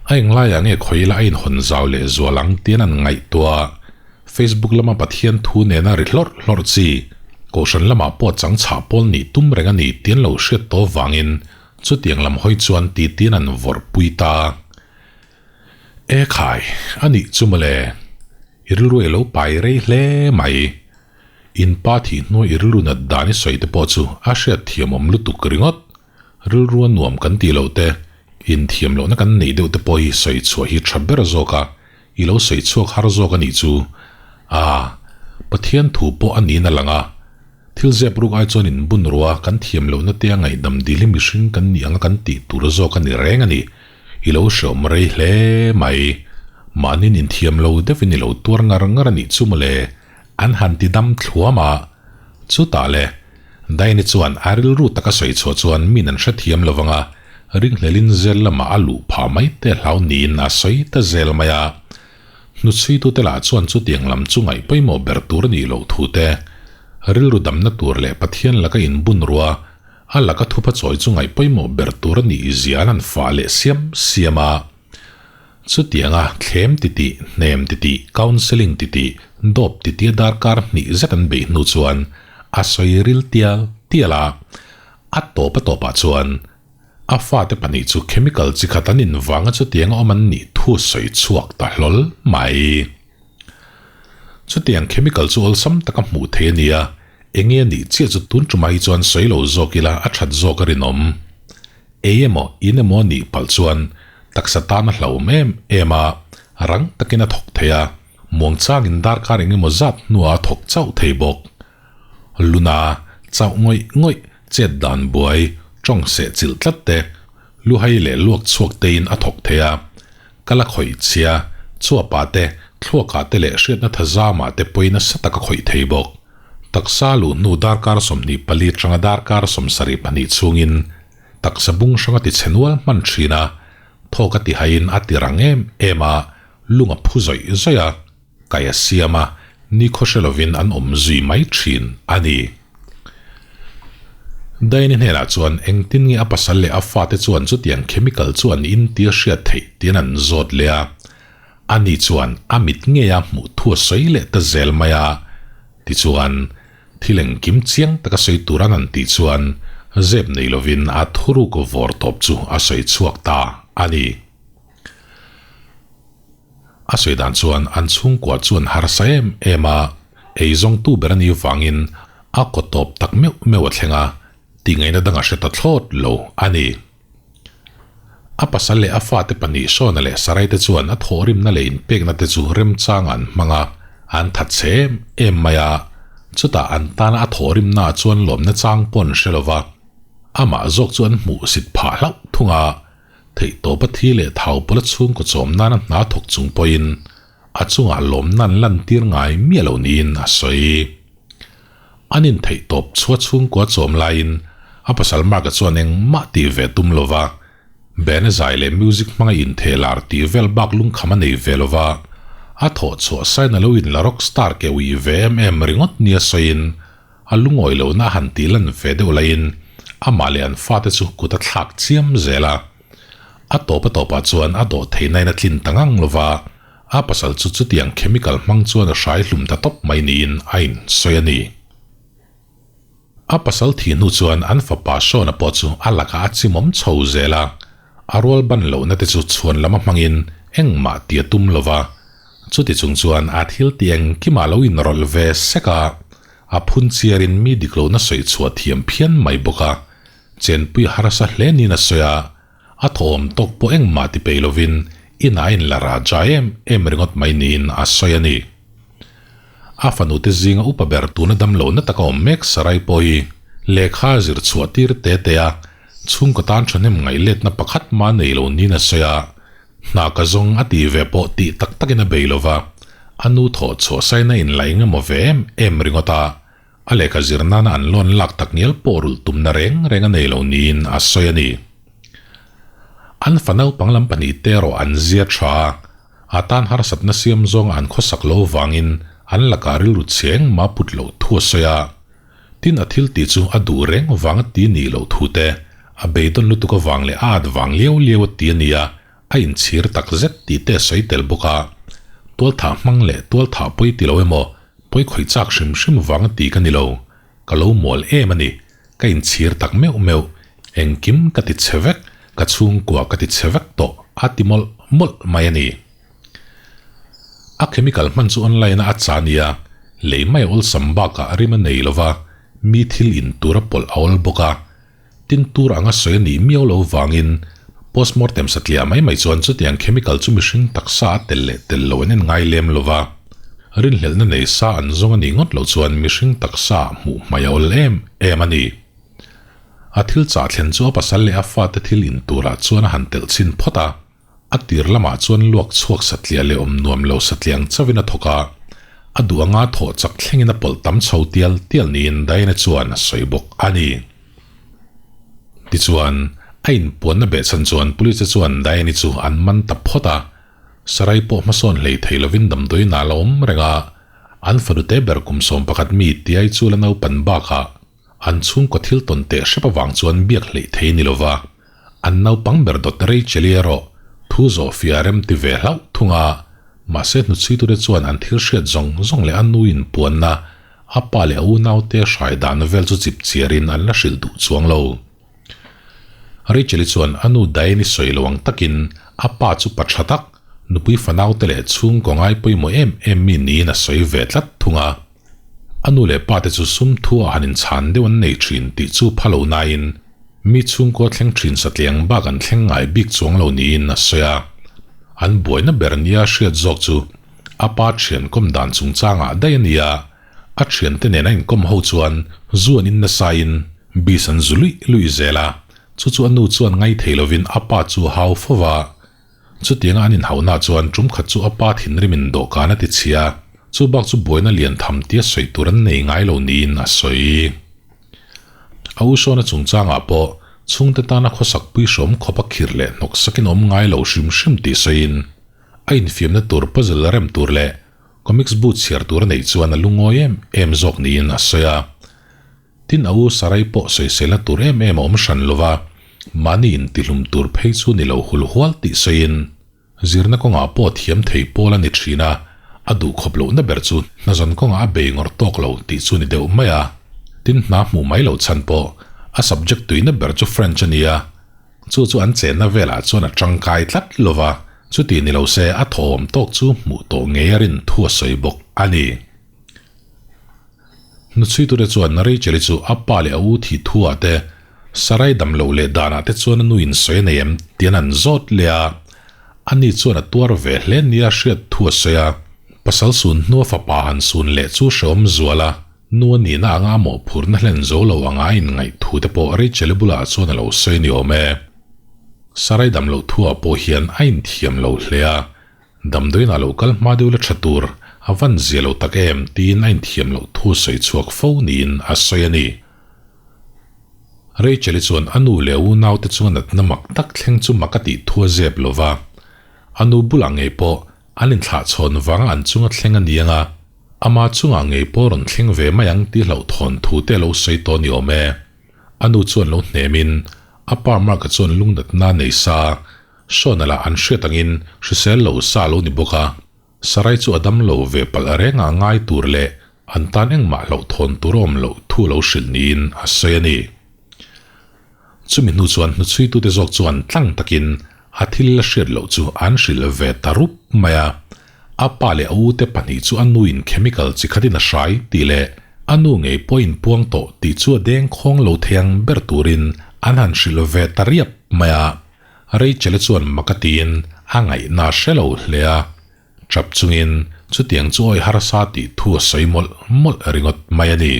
A englaiah nge khawila a inhawn zau leh zual ang tiin an ngaihtuah. Facebook lama Pathian thu nena ri hlawrh hlawrh chi, Kohhran lamah pawh chang chhah pawl nih tum reng a ni tiin lo hriat tawh vangin chutiang lam hawi chuan titiin an vawrh pui ta. E khai, a nih chu mawle. I rilru i lo pai rei hle mai. In pa thih hnuai i rilru nat dan i sawi te pawh chu a hriat thiamawm lutuk ringawt. Rilrua nuam kan tih loh te, inthiam lohna kan neih deuh te pawh hi sawi chhuah hi tha ber zawk a, i lo sawi chhuak har zawk a nih chu. Aa, Pathian thu pawh a niin a lang a. Thil zep ruk ai chuan inbun rua kan thiam lohna te a ngaihdam dil hi mihring kan nih anga kan tih tur zawk a ni reng a ni. I lo hreawm rei hle mai. Mahniin inthiam lo deuhin i lo tuar ngar ngar a nih chu mawle. An han ti dam thluam a. Chutah le, Diane chuan a rilru taka sawi chhuah chuan min an hrethiam lo vang a, ringhlelin zel lamah a luh phah mai te hlau niin a sawi ta zel mai a. Hnuchhuitute lah chuan chutiang lam chu ngaih pawimawh ber tur a nih loh thu te, rilru damna tur leh Pathian laka inbun rua, a laka thupha chawi chu ngaih pawimawh ber tur a nih zia an han fah leh siam siam a. Chutianga thlem titih, hnem titih, counselling titih, dawp titih a darkar hnih zet an beih hnu chuan a sawi ril tial tial a. A tawp a tawpah chuan a fate pahnih chu chemical chi khat an invanga chutianga awm an nih thu sawi chhuak ta hlawl mai. Chutiang chemical chu awlsam taka hmuh theih a ni a, enge a nih chiah chu tun tumah hi chuan sawi lo zawk ila a that zawk a rinawm. Ei emaw in emaw a nih palh chuan taksa tan a hlauhawm em em a, rang takin a thawk thei a, muangchangin darkar eng emaw zat hnuah a thawk chauh thei bawk. Luna, chauh ngawih ngawih, chet dan buai, tawng seh chilh tlat te, luhai leh luak chhuak tein a thawk thei a, kal a khawih chhia, chuapah te, thluakah te leh hriatna thazamah te pawi nasa tak a khawih thei bawk. Taksa luh hnu darkar 24 tanga darkar 72 chhungin taksa bung hrang a ti chhe nual hman thin a, thawk a ti haiin a ti rang em em a, lung a phu zawih zawih a, kai a siam a, nikhaw hre lovin an awm zui mai thin a ni. Diane-i hnenah chuan engtin nge a pasal leh a fate chuan chutiang chemical chu an in tia hriat theih tiin an zawt leh a, ani chuan a mit ngeia hmuh thu a sawi leh ta zel mai a, tichuan thil engkim chiang taka sawi tur an han tih chuan zep nei lovin a thuruk vawr tawp chu a sawi chhuak ta a ni. A sawi dan chuan an chhungkua chu an harsa em em a, eizawngtu ber a nih vangin a kaw tawp tak meuh meuh a thleng a, tih ngaihna dang a hre ta thlawt lo a ni. A pasal leh a fate pahnih Shona leh Sarai te chuan a thawhrimna leh inpekna te chu remchangah an hmang a, an that chhe em em mai a, chutah an tana a thawhrimnaah chuan lawmna chang pawh an hre lo va, amah zawk chu an hmuhsit phah hlauh thung a. Theihtawpa thi leh thau pawla chhungkaw chawm nana hna thawk chung pawhin a chungah lawmna an lantir ngai miah loh niin a sawi. An intheihtawp chhua chhungkua chawm laiin a pasal Mark-a chuan engmah tih ve tum lo va, band zai leh music hmanga intheh lar tih vel bak lungkham a nei ve lo va, a thawh chhuah sain a lo inla rock star ke uih ve em em ringawt nia sawiin A lungawi lohna a han tih lan ve deuh laiin amah leh an fate chu kut a thlak chiam zel a. A tawp a tawpah chuan a dawh theihnain a tlin ta ngang lo va, a pasal chu chutiang chemical hmang chuan a hrai hlum ta tawp mai niin a insawi a ni. A pasal thih hnu chuan an fapa Sean-a pawh chu a lakah a chimawm chho zel a, A rual ban lohna te chu chhuan lama hmangin engmah ti a tum lo va, chuti chung chuan a thil tih engkimah lo inrawlh ve sek a, a phun chiarin mi dik lohna sawi chhuah thiam phian mai bawk a, chenpui harsa hle niin a sawi a, a thawhawm tawk pawh engmah ti peih lovin inah a inla raja em em ringawt mai niin a sawi a ni. A fanute zinga upa ber tuna dam lohna taka awm mek Sarai pawh hi lehkha a zir chhuah tir te te a, chhungkaw tan thahnem ngaihletna pakhat mah nei lo niin a sawi a. Hna ka zawng a ti ve pawh tih tak takin a bei lo va, a nu thawh chhuah saina inlaih engemaw ve em em ringawt a, a lehkha zir nana an loan lak tak ngial pawh rulh tumna reng reng a nei lo niin a sawi a ni. An fa naupang lam pahnihte erawh an zia tha a, a tan harsatna siam zawnga an khawsak lo vangin an lakah rilru chhe engmah put loh thu a sawi a. Tin a thil tih chu a duh reng vang a ti nih loh thu te, a beidawn lutuk avang leh a at vang liau liau a ti a nia, a inchhir tak zet tih te a sawi tel bawk a. Tualthah hmang leh tualthah pawi ti lo emaw, pawi khawih chak hrim hrim vang a ti ka ni lo. Ka lo mual em a ni. Ka inchhir tak meuh meuh. Engkim ka ti chhe vek, ka chhungkua ka ti chhe vek tawh a ti mawlh mawlh mai a ni. A chemical hman chu online a a cha nia, lei mai a awlsam bakah rim a nei lova, mi thil in tur a pawlh a awl bawk a. Tin tur anga sawi a nih miau lo vangin postmortem satliah mai mai chuan chutiang chemical chu mihring taksa a tel leh tel lo an en ngai lem lova, rinhlelhna nei sa an zawng a nih ngawt loh chuan mihring taksa ah hmuh hmai a awl em em a ni. A thil chah thlen chu a pasal leh a fate thil in turah chuan a han telh chhin phawt a. A tir lamah chuan luak chhuak satliah leh awm nuam lo satliah ang chauhin a thawk a, a duh anga thawh chak thlengin a pawlh tam chho tial tial niin Diana chuan a sawi bawk a ni. Tichuan, a inpuanna behchhan chuan police te chuan Diane-i chu an man ta phawt a, Sarai pawh hmasawn hlei thei lovin damdawiin a la awm reng a, an fanute ber kum 11 mi tiai chu la naupan bakah An chhungkaw thil tawn teh hrep avang chuan biak hleih thei ni lova, an naupang ber dawt Rachel-i erawh thu zawh fiah rem ti ve hlauh thung a, mahse hnuchhuitute chuan an thil hriat zawng zawng leh a nu inpuanna, a pa leh a unaute hrai dahna vel chu chip chiarin an la hrilh duh chuang lo. Rachel-i chuan a nu Diane-i sawi lo ang takin a pa chu pa tha tak, nupui fanaute leh chhungkaw ngai pawimawh em em mi niin a sawi ve tlat thung a. A nu leh pa te chu sum thu ah han inchhan deuh an nei thin tih chu pha lo nain mi chhungkaw thleng thin satliang bak an thleng ngai bik chuang lo niin a sawi a. An buaina ber nia hriat zawk chu a pa thian kawm dan chungchangah daih a ni a, a thiante nen a inkawm ho chuan zu an in nasa in bis an zu luih luih zel a, chu chu a nu chuan ngai thei lovin a pa chu hau fo va. Chutianga an inhauhna chuan tum khat chu a pa thinrimin dawhkan a ti chhia, chu bak chu buaina lian tham tia sawi tur an nei ngai lo niin a sawi. A u Sawna chungchangah pawh chhungte tana khawsak pui hrawm khawp a khir leh hnawk sakin awm ngai lo hrim hrim tih sawiin a infiamna tur puzzle rem tur leh comics bu chhiar tur a neih chuan a lungawi em em zawk niin a sawi a. Tin a u Sarai pawh sawiselna tur em em a awm hran lo va, mahni intihlum tur phei chu ni lo hul hual tih sawiin zirna kawngah pawh thiam thei pawl a ni thin a, a duh khawp lohna ber chu hnazawn kawngah a bei ngawrh tawk lo tih chu ni deuh mai a. Tin hna hmuh mai loh chhan pawh a subject tuina ber chu French a nia, chu chu an chenna velah chuan a tangkai tlat lo va, chuti ni lo se a thawhawm tawk chu hmuh tawh ngei a rin thu a sawi bawk a ni. Hnuchhuitute chuan Rachel-i chu a pa leh a u thih thuah te, Sarai dam loh leh danah te chuan a nu in sawi a nei em tian an zawt leh a. Ani chuan a tuar ve hle nia hriat thu a sawi a. Pasal sun hnua fapa han sun leh chu hrehawm zual a, nu a nihna anga a mawhphurhna hlen zo lo anga a inngaih thu te pawh Rachel-i bulah chuan a lo sawi ni awm e. Sarai dam loh thuah pawh hian a inthiam lo hle a. Damdawiin ah lo kal hma deuh la tha tur a van zia lo tak em tiin a inthiam loh thu sawi chhuak fo niin a sawi a ni. Rachel-i chuan a nu leh a unaute chunga natna mak tak thleng chu mak a tih thu a zep lo va, a nu bulah ngei pawh an inthlah chhawn vanga an chunga thleng a ni anga, ama chungah ngei pawh rawn thleng ve mai ang tih hlauhthawn thu te a lo sawi tawh ni awm e. A nu chuan lo hnemin a pa Mark-a chuan lungnatna a nei sa. Sawna lah an hriat angin hrisel lo sa lo ni bawk a, Sarai chu a dam lo ve palh reng a ngai tur leh an tan engmah hlauhthawn tur a awm loh thu lo hrilh niin a sawi a ni. Chumi hnu chuan hnuchhuitute zawk chuan tlang takin a thil la hriat loh chu an hrilh ve ta rup mai a, a pa leh a ute pahnih chu a nuin chemical chi khatin a hrai tih leh a nu ngei pawh a inpuang tawh tih chu a dengkhawng lo thei ang ber turin an han hrilh ve ta riap mai a. Rachel-i chuan mak a tiin a ngaihna a hre lo hle a, tap chungin chutiang chu awi harsa tih thu a sawi mawlh mawlh ringawt mai a ni.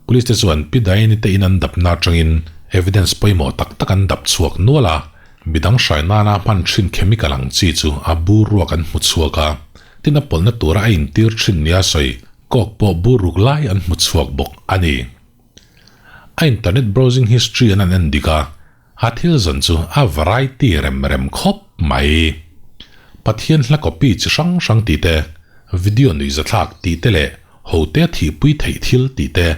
Police te chuan Pi Diane-i te in an dapna atangin evidence pawimawh tak tak an dap chhuak nual a. Midang hrai nana hman thin chemical ang chi chu a bur ruak an hmu chhuak a, tin a pawlhna tura a intir thin nia sawi kawk pawh bur ruk lai an hmu chhuak bawk a ni. A internet browsing history an an en dik a, a thil zawn chu a variety rem rem khawp mai. Pathian hla copy chi hrang hrang tih te, video nuihzathlak tih te leh hote thihpui theih thil tih te,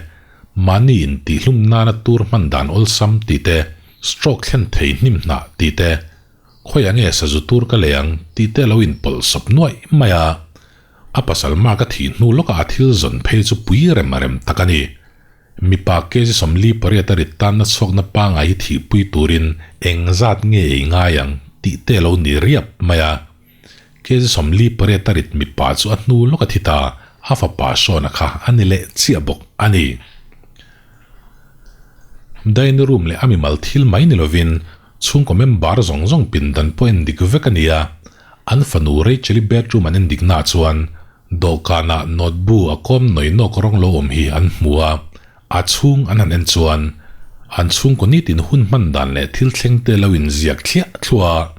mahni intihlum nana tur hman dan awlsam tih te, stroke thlen thei hnim hnah tih te, khawiah nge sazu tur ka lei ang tih te lo inpawlh sawp nuaih mai a. A pasal mark a thih hnu lawkah a thil zawn phei chu pui rem rem tak a ni. Mipa kg 48 a rit tanna chhuakna pangai hi thihpui turin eng zat nge ei ngai ang tih te lo ni riap mai a. Kg 48 a rit mipa chu a hnu lawk a thi ta, a fapa Shona kha a ni leh chiah bawk a ni. Dining room leh a mimal thil mai ni lovin chhungkaw member zawng zawng pindan pawh en dik vek a ni a, an fanu Rachel-i bedroom an en diknaah chuan Dawhkanah notebook a kawm nawi nawk rawng lo awm hi an hmu a, a chhung an han en chuan an chhungkaw nitin hun hman dan leh thil thleng te lo inziak thliah thluah a,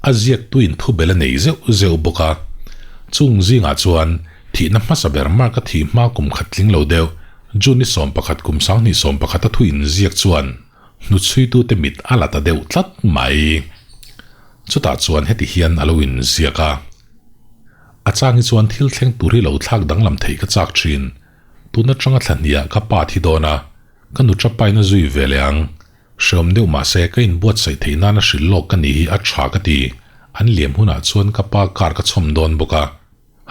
a ziaktuin thubel a nei zeuh zeuh bawk a. Chung zingah chuan thihna hmasa ber Mark a thih hma kum khat tling lo deuh June ni 11 kum 2011 a thu inziak chuan hnuchhuitute mit a la ta deuh tlat mai. Chutah chuan heti hian a lo inziak a. A chang hi chuan thil thleng tur hi lo thlak danglam theih ka chak thin. Tun atanga thla hniah ka pa thi dawn a, ka nu chapaina zui ve leh ang. Hreawm deuh mah se ka inbuatsaih theih nana hrilh lawk ka nih hi a tha ka ti. An liam hunah chuan ka pa car ka chhawm dawn bawk a.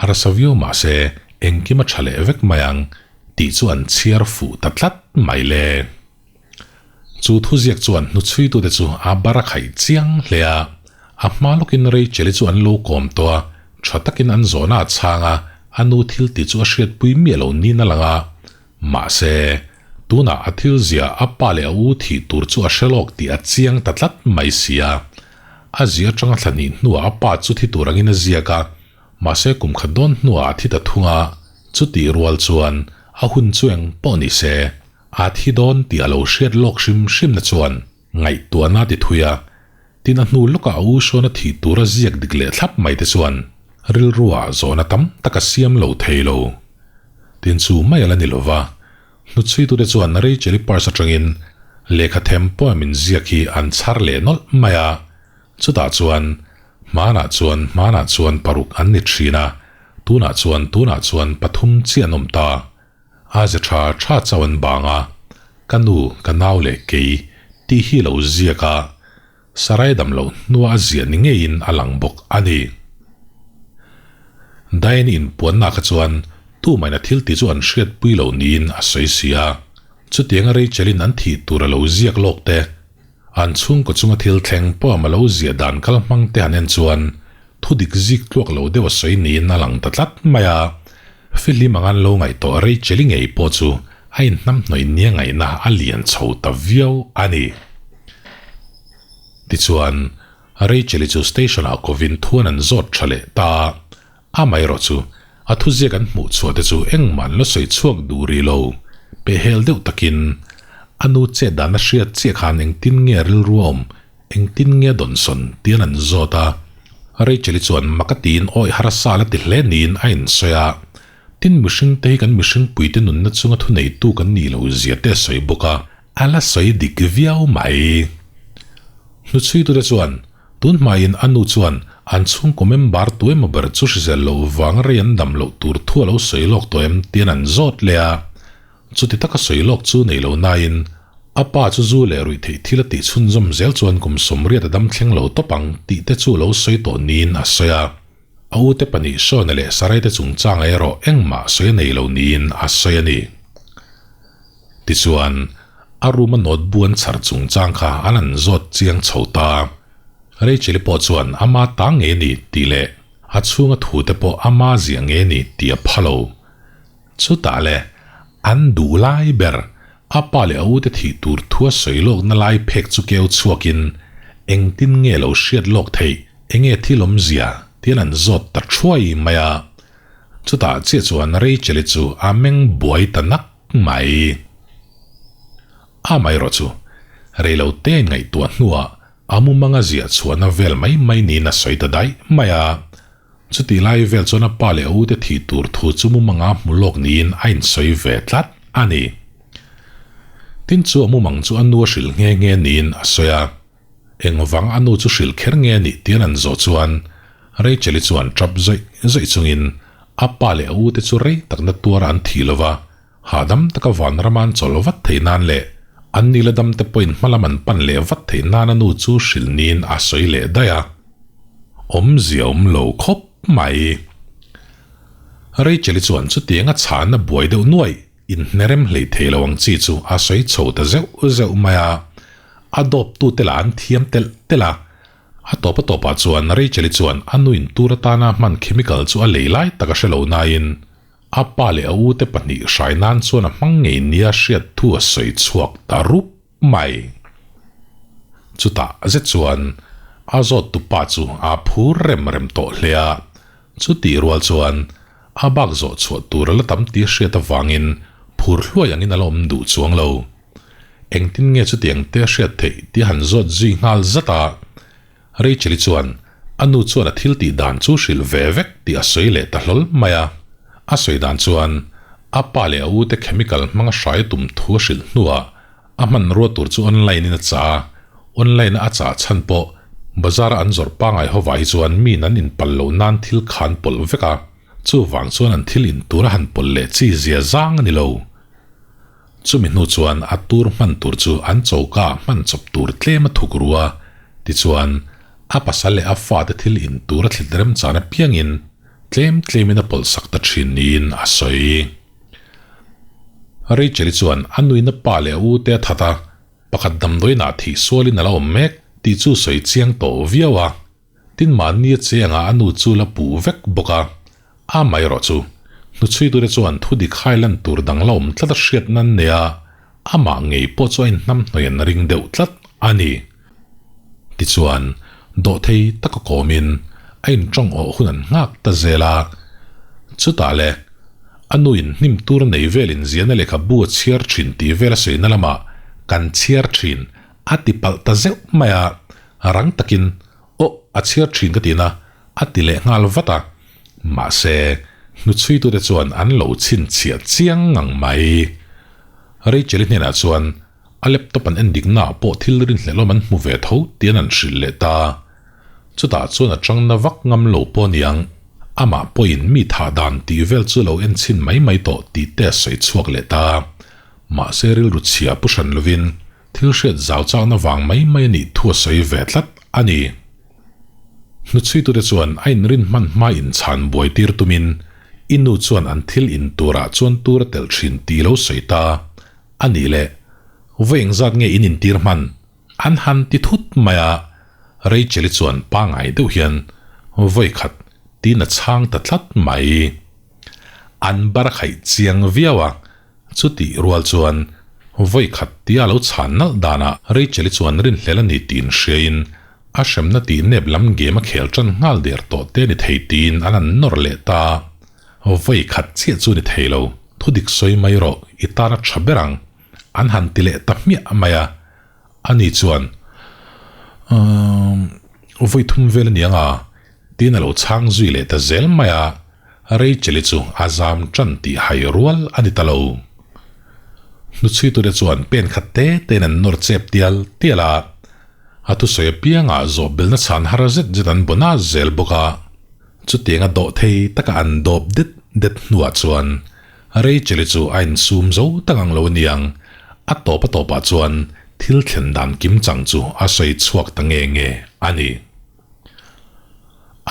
Harsa viau mah se engkim a tha leh vek mai ang tih chu an chhiar fuh ta tlat mai le. Chu thuziak chuan hnuchhuitute chu a bar a khaih chiang hle a, a hma lawkin Rachel-i chu an lo kawm tawh a, tha takin an zawhna a chhang a, a nu thil tih chu a hriatpui miah lo niin a lang a. Mahse, tunah a thil zia a pa leh a u thih tur chu a hre lawk tih a chiang ta tlat mai si a. A zia atanga thla hnih hnuah a pa chu thi tur angin a ziak a, mahse kum khat dawn hnuah a thi ta thung a, chutih rual chuan a hun chu eng pawh ni se, A thi dawn tih a lo hriat lawk hrim hrimna chuan ngaihtuahna a ti thui a, tin a hnu lawkah a u sawn a thih tura ziak dik leh thlap mai te chuan rilruah zawhna tam tak a siam lo thei lo. Tin chu mai a la ni lova, hnuchhuitute chuan Rachel-i purse atangin lehkha them poem inziak hi an chhar leh nawlh mai a, chutah chuan hmanah chuan hmanah chuan paruk an ni thin a, tunah chuan tunah chuan pathum chiah an awm ta. A ze tha tha chauh an bang a, ka nu, ka nau leh kei tih hi lo ziak a, Sarai dam loh hnua a ziah ni ngeiin a lang bawk a ni. Diane inpuanna kha chuan tumain a thil tih chu an hriatpui lo niin a sawi si a, chutianga Rachel-in an thih tur a lo ziak lawk te, an chhungkaw chunga thil thleng poem a lo ziah dan kal hmang te han en chuan Thudik zik tluak lo deuh a sawi niin a lang ta tlat mai a, Fihlim ang an lo ngaihtuah Rachel-i ngei pawh chu a inhnamhnawih nia ngaihna a lian chho ta viau a ni. Tichuan, Rachel-i chu station-ah kovin thuan an zawt tha leh ta a, amaherawh chu a thuziak an hmuh chhuah te chu engmah an la sawi chhuak duh rih lo, pehhel deuh takin a nu chet dan a hriat chiah khan engtin nge rilru a awm Engtin nge Donson tian an zawt a, Rachel-i chuan mak a tiin awi harsa la ti hle niin a insawi a, tin mihring te hi kan mihring puite nunna chunga thuneitu kan nih loh zia te a sawi bawk a, a la sawi dik viau mai. Hnuchhuitute chuan tun hmain a nu chuan an chhungkaw member tu emaw ber chu hrisel loh vang rei an dam loh tur thu a lo sawi lawk tawh em tian an zawt leh a, Chuti taka sawi lawk chu nei lo nain, a pa chu zu leh ruih theih thil a tih chhunzawm zel chuan kum 80 a dam thleng lo tawp ang tih te chu lo sawi tawh niin a sawi a. A ute pahnih Shona leh Sarai te chungchangah erawh engmah sawi a nei lo niin a sawi a ni. Tichuan, a room a notebook an chhar chungchang kha an an zawt chiang chho ta. Rachel-i pawh chuan ama ta ngei a ni tih leh a chhunga thute pawh ama ziah ngei a ni tih a pha lo. Chutah le, an duh lai ber, a pa leh a ute thih tur thu a sawi lawkna lai phek chu keu chhuakin, Engtin nge lo hriat lawk theih, enge thil awmzia? tian an zawt ta thuai mai a. Chutah chiah chuan Rachel-i chu a meng buai ta nak mai. Amaherawhchu, reilote ngaihtuah hnuah. A mumanga ziah chhuahna vel mai mai niin a sawi ta daih mai a. Chutih lai vel chuan a pa leh a ute thih tur thu chu mumanga hmu lawk niin a insawi ve tlat a ni. Tin chu a mumang chu a nu a hrilh nghe nghe niin a sawi a. Engvang a nu chu hrilh kher nge nih tian an zawh chuan Rachel-i chuan tap zawih zawih chungin a pa leh a ute chu rei takna tuara an thih lova Hahdam taka vanrama an chawl vat theih nan leh an nila damte pawhin hmalam an pan leh vat theih nan a nu chu hrilh niin a sawi leh daih a. Awmzia awm lo khawp mai. Rachel-i chuan chutiang a chhahna buai deuh nuaih inhnerem hlei thei lo ang chi chu a sawi chho ta zeuh zeuh mai a. A dawptute lah an thiam telh telh a. A tawp a tawpah chuan Rachel-i chuan a nuin tur atana hman chemical chu a lei lai tak a hre lo nain A pa leh a ute pahnih hrai nan chuan a hmang ngei nia hriat thu a sawi chhuak ta rup mai. Chutah zet chuan a zawttu pa chu a phur rem rem tawh hle a, chutih rual chuan a bak zawh chhuah tur a la tam tih hriat avangin phur hluai angin a la awm duh chuang lo. Engtin nge chutiang te a hriat theih tih a han zawt zui nghal zat a. Rachel-i chuan a nu chuan a thil tih dan chu hrilh ve vek tih a sawi leh ta hlawl mai a. A sawi dan chuan a pa leh a ute chemical hmanga hrai tum thu a hrilh hnuah a hmanrua tur chu online in a chah a, online a a chah chhan pawh bazar a an zawrh pangai hovah hi chuan mi nan inpal loh nan thil khan pawlh vek a, chuvang chuan an thil in tur a han pawlh leh chi zia zang a ni lo. Chumi hnu chuan a tur hman tur chu an choka ah hman chawp tur tlem a thuk ru a, tichuan a pasal leh a fate thil in tur a thlit remchan apiangin tlem tlemin a pawlh sak ta thin niin a sawi. Rachel-i chuan a nuina pa leh a ute a that a, pakhat damdawiinah thih sualin a la awm mek tih chu sawi chiang tawh viau a. Tin mahni a che anga a nu chu la puh vek bawk a, a mai erawh chu hnuchhuitute chuan thu dik hai lan tur dang la awm tlat a hriat nan nei a, amah ngei pawh chu a inhnamhnawih an ring deuh tlat a ni. Tichuan, dawhthei taka kawmin a intawng awh hun an nghak ta zel a, chutah le a nuin hnim tur nei velin ziahna lehkhabu a chhiar thin tih vel a sawina lamah kan chhiar thin a ti palh ta zeuh mai a, rang takin Aw, a chhiar thin ka tina, a ti leh nghal vat a. Mahse, hnuchhuitute chuan an lo chhinchhiah chiang ngang mai. Rachel-i hnenah chuan a laptop an endik naah pawh thil rinhlelawm an hmu ve tho tian an hrilh leh ta. Chutah chuan a changna vak ngam lo pawh aniang, amah pawhin mi thah dan tih vel chu lo enchhin mai mai tawh tih te a sawi chhuak leh ta. Mahse rilru chhia pu hran lovin Thil hriat zau chakna vang mai mai a nih thu a sawi ve tlat a ni. Hnuchhuitute chuan a inrin hman hma inchhan buai tir tumin i nu chuan an thil in turah chuan tur a telh thin tih lo sawi ta a nih leh vawi engzat nge in intir hman an han ti thut mai a, Rachel-i chuan pangai deuh hian vawi khat tiin a chhang ta tlat mai. An bar a khaih chiang viau a. Chutih rual chuan vawi khat tia lo chhan nalh danah Rachel-i chuan rinhlel a ni tiin hriain a hremna tih nep lam game a khel tan nghal der tawh te ni thei tiin an han nawr leh ta. Vawi khat chiah chu ni thei lo, thu dik sawi mai rawh, i tan a tha ber ang, an han ti leh ta hmiah mai a. Ani chuan, Umm, vawi thum vel a ni ang a, tiin a lo chhang zui leh ta zel mai a. Rachel-i chu a zam tan tih hai rual a ni ta lo. Hnuchhuitute chuan pen khat te tein an nawr chep tial tial a, a thusawi apiangah zawhbelna chhan har zet zet an bawn a zel bawk a. Chutianga dawh thei taka an dawp det det hnuah chuan Rachel-i chu a insum zo tak ang lo a niang, a tawp a tawpah chuan thil thlen dan kimchang chu a sawi chhuak ta nge nge a ni.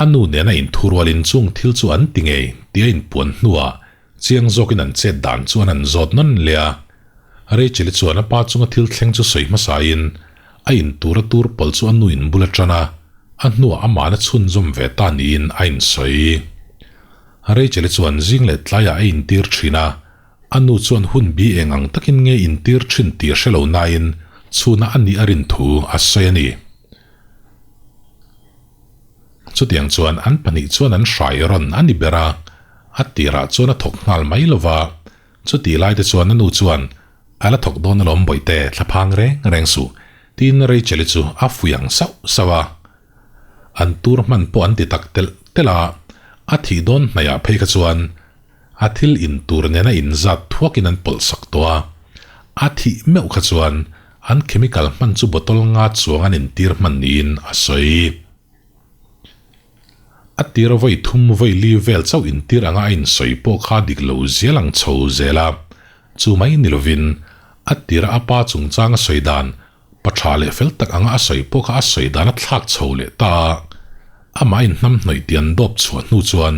A nu nena inthurualin chung thil chu an ti ngei tih a inpuan hnuah chiang zawkin an chet dan chuan an zawt nawn leh a. Rachel-i chuan a pa chunga thil thleng chu sawi hmasain a intur a tur pawlh chu a nu in bul a tan a, a hnuah amahna chhunzawm ve ta niin a insawi. Rachel-i chuan zing leh tlaiah a intir thin a, a nu chuan hun bi eng ang takin nge intir thin tih a hre lo nain chhunah a nih a rin thu a sawi a ni. Chutiang chuan an pahnih chuan an hrai rawn a ni ber a, a tirah chuan a thawk nghal mai lo va, chutih lai te chuan a nu chuan, A la thawk dawn alawm bawihte, thlaphang reng reng suh. Tin Rachel-i chu a fuih ang sauh sauh a. An tur hman pawh an ti tak telh telh a, a thih dawn hnaihah phei kha chuan a thil in tur nena inzat thuakin an pawlh sak tawh a. A thih meuh kha chuan an chemical hman chu bottle nga chuang an intir hman niin a sawi. A tir vawi thum vawi li vel chauh intir anga a insawi pawh kha dik lo zel ang chho zel a, chu mai ni lovin a tira a pa chungchang a sawi dan pa tha leh fel tak anga a sawi pawh kha a sawi dan a thlak chho leh ta a, amah a inhnam hnawih tih an dawp chhuah hnu chuan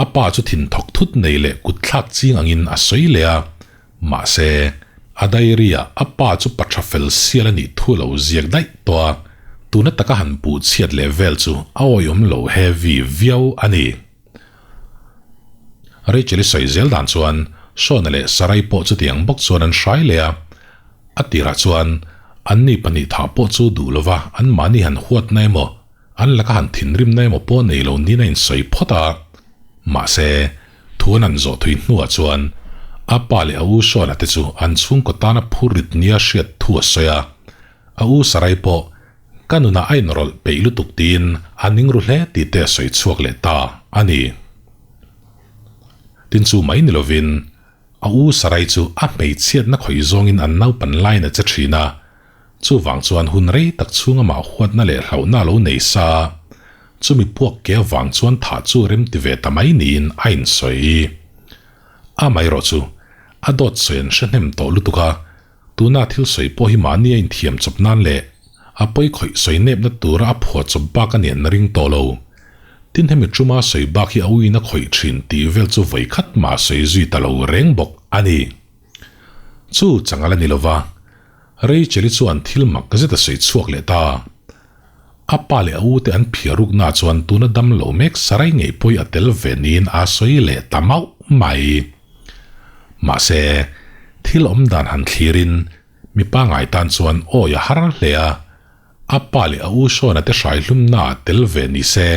a pa chu thin thawk thut nei leh kut thlak ching angin a sawi leh a, mahse a diary ah a pa chu pa tha fel sial a nih thu a lo ziak daih tawh a, tuna taka han puh chhiat leh vel chu a awihawm lo heavy viau a ni. Rachel-i sawi zel dan chuan Shawn-a leh Sarai pawh chutiang bawk chuan an hrai leh a, a tirah chuan anni pahnih thah pawh chu duh lova anmahni han huatna emaw an laka han thinrimna emaw pawh nei lo niin a insawi phawt a. Mahse, thu an han zawh thui hnuah chuan a pa leh a u Shawn-a te chu an chhungkaw tana phur rit nia hriat thu a sawi a, a u Sarai pawh Ka nunah a inrawlh peih lutuk tiin a ning ru hle tih te a sawi chhuak leh ta a ni. Tin chu mai ni lovin a u Sarai chu a hmeichhiatna khawih zawngin an naupan laiin a che thin a, chuvang chuan hun rei tak chhung amah huatna leh hlauhna a lo nei sa a, chumi puak ke avang chuan thah chu rem ti ve ta mai niin a insawi. Amaherawh chu a dawt sawi an hre hnem tawh lutuk a, Tuna thil sawi pawh hi mahni a inthiam chawp nan leh a pawi khawih sawi nepna tura a phuah chawp bak a nen ring tawh lo. Tin hemi tuma sawi bak hi a uiin a khawih thin tih vel chu vawi khat mah sawi zui ta lo reng bawk a ni. Chu changal a ni lova, Rachel-i chuan thil mak zet a sawi chhuak leh ta. A pa leh a ute an phiar rukna chuan tuna dam lo mek sarai ngei pawi a tel ve niin a sawi leh ta mauh mai. Mahse, thil awm dan han thlirin mi pangngai tan chuan awi a har hle a, a pa leh a u Shona te hrai hlumna ah tel ve ni se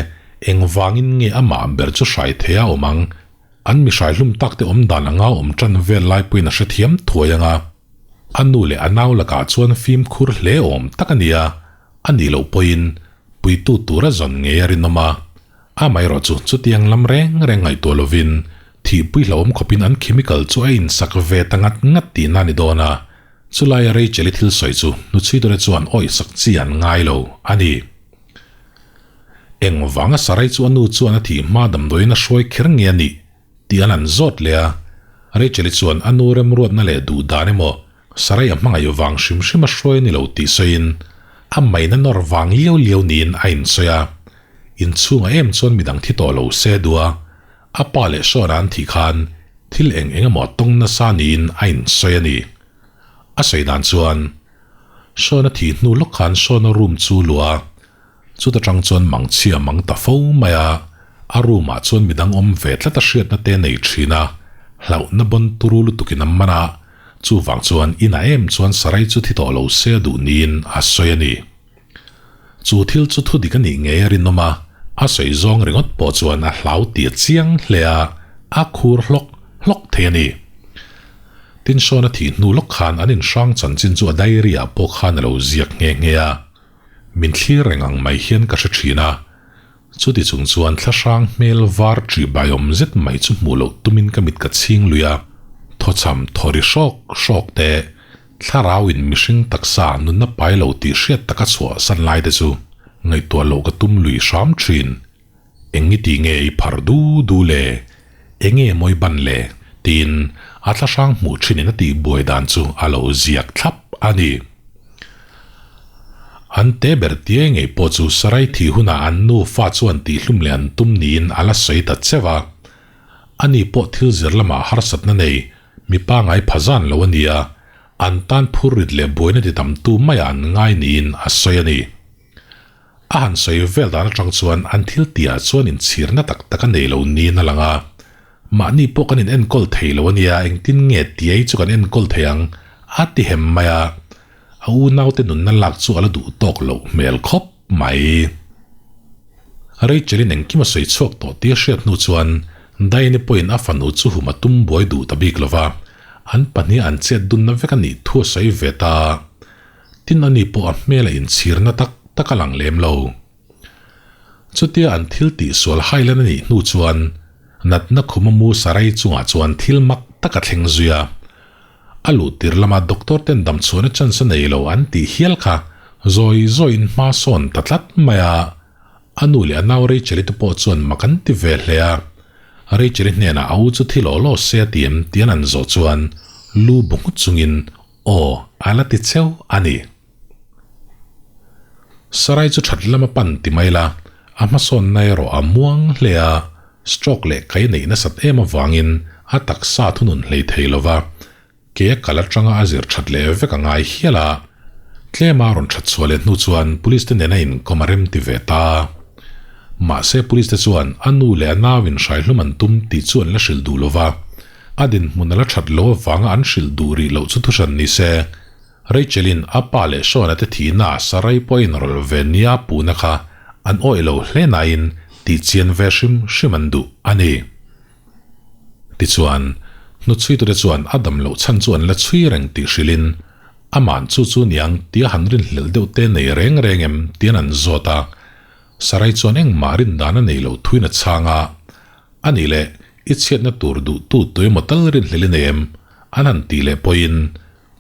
engvangin nge amah ber chu hrai thei a awm ang? An mi hrai hlum tak te awm dan anga awm tan vel lai pawhin a hrethiam thuai ang a, a nu leh a nau lakah chuan fimkhur hle awm tak a ni a, a nih loh pawhin puitu tura zawn ngei a rinawm a. Amaherawh chu chutiang lam reng reng ngaihtuah lovin thihpui hlauhawm khawpin an chemical chu a insak ve ta ngat ngat tihna a ni dawn a, chulaia Rachel-i thil sawi chu hnuchhuitute chuan awihsak chi an ngai lo a ni. Engvanga Sarai chu a nu chuan a thih hma damdawiin a hruai kher nge a nih tih an han zawt leh a, Rachel-i chuan a nu remruatna leh duh dan emaw Sarai a hmangaih vang hrim hrim a hruai a ni lo tih sawiin a maina nawr vang liau liau niin a insawi a. Inchhungah em chuan midang thi tawh lo se duh a, a pa leh Shawn-a an thih khan thil eng eng emaw tawng nasa niin a insawi a ni. A sawi dan chuan Shawn-a thih hnu lawk khan Shawn-a room chu luah a, chuta tang chuan mangchhia mang ta fo mai a, a room-ah chuan midang awm ve tlat a hriatna te nei thin a, hlauhna bawn turu lutukin a man a, chuvang chuan inah em chuan Sarai chu thi tawh lo se a duh niin a sawi a ni. Chu thil chu thu dik a nih ngei a rinawm a, a sawi zawng ringawt pawh chuan a hlau tir chiang hle a, a khur hlawk hlawk thei a ni. Tin Shawn a thih hnu lawk khan an inhrang chanchin chu a diary ah pawh khan a lo ziak nghe nghe a, min thlir reng ang mai hian ka hre thin a, chuti chung chuan thlahrang hmel var ṭih baiawm zet mai chu hmuh loh tumin ka mit ka chhing lui a, thawchham thaw ri hrawk hrawk te Thlarau in mihring taksa nunna pai lo tih hriat taka chhuah san lai te chu ngaihtuah loh ka tum lui hram thin. Eng nge ti nge i phar du du le? Enge mawi ban le? Tiin a thlahrang hmuh thin in a tih buai dan chu a lo ziak thlap a ni. An te ber tie ngei pawh chu Sarai thih hunah an nufa chuan tihhlum leh an tum niin a la sawi ta cheu a. Ani pawh thil zir lamah harsatna nei Mi pangai pha zan lo a nia, an tan phur rit leh buaina ti tamtu maiah an ngai niin a sawi a ni. A han sawi vel dan atang chuan an thil tihah chuan inchhirna tak tak a nei lo niin a lang a. Mahni pawh kan inenkawl thei lo a nia, engtin nge tiai chu kan enkawl thei ang a ti hem mai a. A unaute nunna lak chu a la duh tawk loh hmel khawp mai. Rachel-in engkim a sawi chhuak tawh tih a hriat hnu chuan Diane-i pawhin a fanu chu hum a tum buai duh ta bik lo va, an pahnih an chet dunna vek a nih thu a sawi ve ta. Tin ani pawh a hmel a inchhirna tak tak a lang lem lo. Chutia an thil tihsual hailan a nih hnu chuan natna khuma mu sarai chungah chuan thil mak tak a thleng zui a. A luh tir lama doctor ten damchhuahna chance a nei lo an tih hial kha zawi zawiin hma sawn ta tlat mai a. A nu leh a nau Rachel-i te pawh chuan mak an ti ve hle a. Rachel-i hnenah a u chu thi law law se a ti em tian an zawh chuan lu bu nghut chungin aw a la ti cheu a ni. Sarai chu that lama pan ti mai la, a hmasawnna erawh a muang hle a, stroke leh kai neih nasat em avangin a taksa thunun hlei thei lo va, ke a kal atanga a zir that leh vek a ngai hial a. Tlema rawn that chhuah leh hnu chuan police te nena inkawm a rem ti ve ta. Mahse police te chuan a nu leh a nau in hraihlum an tum tih chu an la hrilh duh lo va, a dinhmun a la that lo avanga an hrilh duh rih loh chu thuhran ni se. Rachel-in a pa leh Sean-a te thihna Sarai pawhin rawlh ve nia puhna kha an awih lo hle nain tihchian ve hrim hrim an duh a ni. Tichuan, hnuchhuitute chuan a dam loh chhan chu an la chhui reng tih hrilhin ama'n chu chu niang tia han rinhlelh deuh te nei reng reng em tian an zawt a. Sarai chuan engmah rindan a nei loh thuin a chhang a, A nih leh, i chhiatna tur duhtu tuemaw tal rinhlelh i nei em? An han tih leh pawhin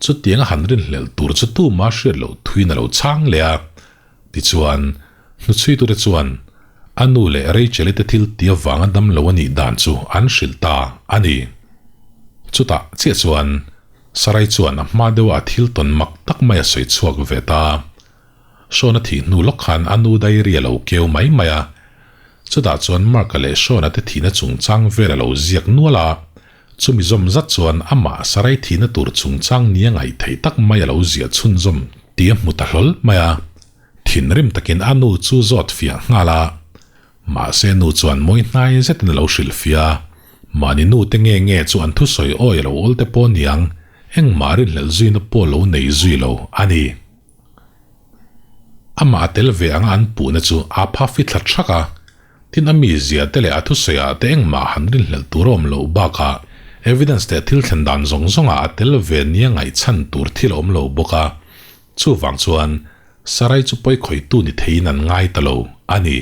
Chutiang a han rinhlelh tur chu tuma hriat loh thuin a lo chhang leh a. Tichuan, hnuchhuitute chuan a nu leh Rachel-i te thil ti avanga dam lo a nih dan chu an hrilh ta a ni. Chutah chiah chuan Sarai chuan a hma deuha a thil tawn mak tak mai a sawi chhuak ve ta. Sean a thih hnu lawk khan a nu diary a lo keu mai mai a. Chutah chuan Mark-a leh Sean-a te thihna chungchang vel a lo ziak nual a. Chumi zawm zat chuan amah sarai thihna tur chungchang nia ngaih theih tak mai a lo ziah chhunzawm tih a hmu ta hlawl mai a. Thinrim takin a nu chu zawt fiah nghal a. Mahse nu chuan mawi hnai zetin a lo hrilh fiah a. Mahni nu te nge nge chu an thusawi awi a lo awl te pawh niang, engmah rinhlelh zuina pawh lo nei zui lo a ni. Amah a tel ve anga an puhna chu a pha fi thla thak a. Tin a mizia te leh a thusawiah te engmah han rinhlelh tur a awm loh bakah evidence leh thil thlen dan zawng zawngah a tel ve nia ngaihchhan tur thil a awm lo bawk a, chuvang chuan Sarai chu pawikhawitu ni theiin an ngai ta lo a ni.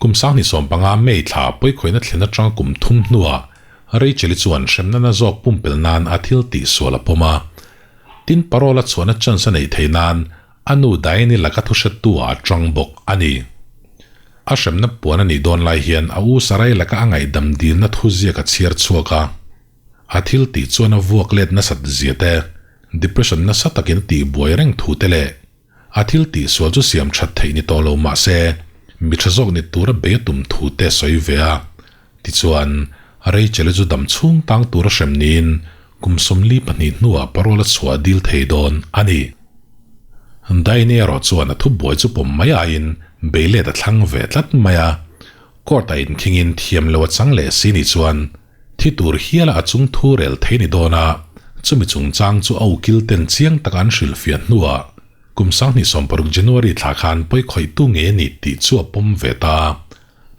Kum 2015 May thla pawikhawihna thlen atanga kum thum hnuah Rachel-i chuan hremna na zawk pumpelh nan a thil tihsual a pawm a. Tin parole a chhuahna chance a neih theih nan A nu Diane-i laka thuhrettu ah a tang bawk a ni. A hremna puan a nih dawn lai hian a u Sarai laka a ngaihdam dilna thu ziak a chhiar chhuak a. A thil tih chuan a vuak let nasat zia te, depression nasa takin a tihbuai reng thu te leh a thil tihsual chu siam that theih ni tawh lo mah se mi tha zawk ni tura bei a tum thu te sawi ve a. Tichuan, Rachel-i chu dam chhung tang tura hrem niin kum 42 hnuah parole a chhuah dil thei dawn a ni. Daini erawh chuan a thubuai chu pawm mai aiin bei let a thlang ve tlat mai a, court-ah inkhingin thiam lo a chang leh si ni chuan thi tur hiala a chung thu rel thei ni dawn a, chumi chungchang chu a ukil ten chiang taka an hrilhfiah hnuah kum 2016 January thla khan pawikhawihtu ngei a ni tih chu a pawm ve ta.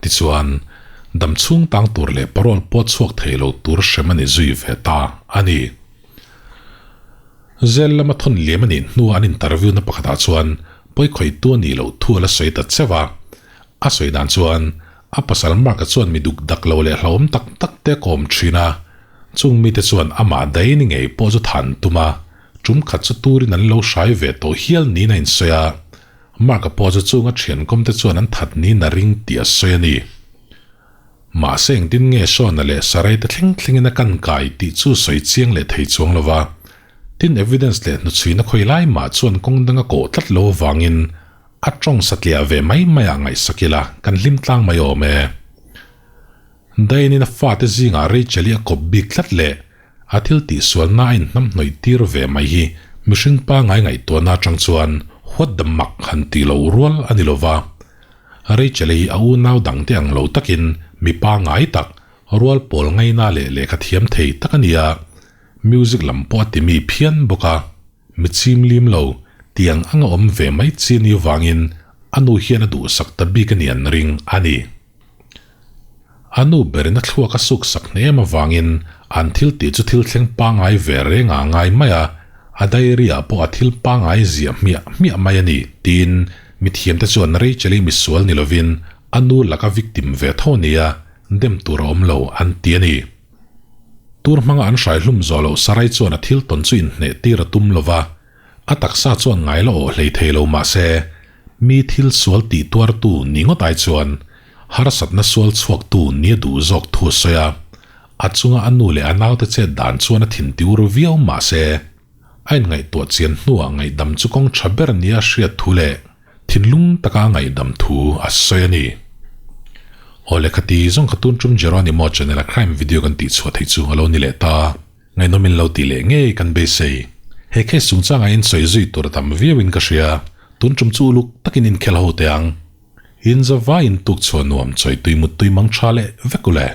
Tichuan, dam chhung tang tur leh parole pawh chhuak thei lo tur hrem a ni zui ve ta a ni. Zel lama thawn liam a nih hnua an interview na pakhatah chuan pawikhawihtu a nih loh thu a la sawi ta cheu a. A sawi dan chuan a pasal Mark-a chuan mi duk dak lo leh hlauhawm tak tak te a kawm thin a, chung mite chuan amah daini ngei pawh chu than tum a, tum khat chu turin an lo hrai ve tawh hial niin a insawi a. Mark-a pawh chu chunga thiankawm te chuan an that niin a ring tih a sawi a ni. Mahse engtin nge Sean-a leh Sarai te thleng thlengin a kan kai tih chu sawi chiang leh thei chuang lo va. Tin evidence leh hnuchhuina khawi lai mah chuan kawng dang a kawh tlat lo avangin a tawng satliah ve mai mai ah ngaihsak ila kan hlim tlang mai awm e. Diane-in a fate zingah Rachel-i a kawp bik tlat leh A thil tihsualna a inhnamhnawih tir ve mai hi mihring pangai ngaihtuahna atang chuan what the mak han tih loh rual a ni lova. Rachel-i hi a unau dangte ang lo takin mi pangai tak, rual pawl ngaina leh lehkha thiam thei tak a ni a, music lam pawh a ti mi phian bawk a. Mi chim lim lo, tiang anga awm ve mai chi ni vangin a nu hian a duhsak ta bik a ni an ring a ni. A nu berin a thluak a suk sak hnem avangin an thil tih chu thil thleng pangai ve reng a ngai mai a, A diary ah pawh a thil pangai ziah hmiah hmiah mai a ni, tiin mithiamte chuan Rachel-i misual ni lovin a nu laka victim ve tho nia dem tur a awm lo an ti a ni. Tur hmanga an hrai hlum zawh loh Sarai chuan a thil tawn chu inhneh tir a tum lova, a taksa chuan ngai la awh hlei thei lo mah se, mi thil sual tih tuartu ni ngawt ai chuan harsatna sual chhuaktu nia duh zawk thu a sawi a. A chunga a nu leh a naute chet dan chuan a thin tiur viau mah se, a inngaihtuah chian hnuah ngaihdam chu kawng tha ber nia hriat thu leh thinlung taka a ngaihdam thu a sawi a ni. Aw lehkha ti zawng kha tun tum Jeronimo channel a crime video kan tih chhuah theih chu a lo ni leh ta. Ngaihnawm in lo tih leh ngei kan beisei. He case chungchangah in sawi zui tur a tam viau in ka hria. Tun tum chu uluk takin inkhel ho teh ang. In zavai in tuk chhuah nuam chawi tui mut tui mang tha leh vek u le.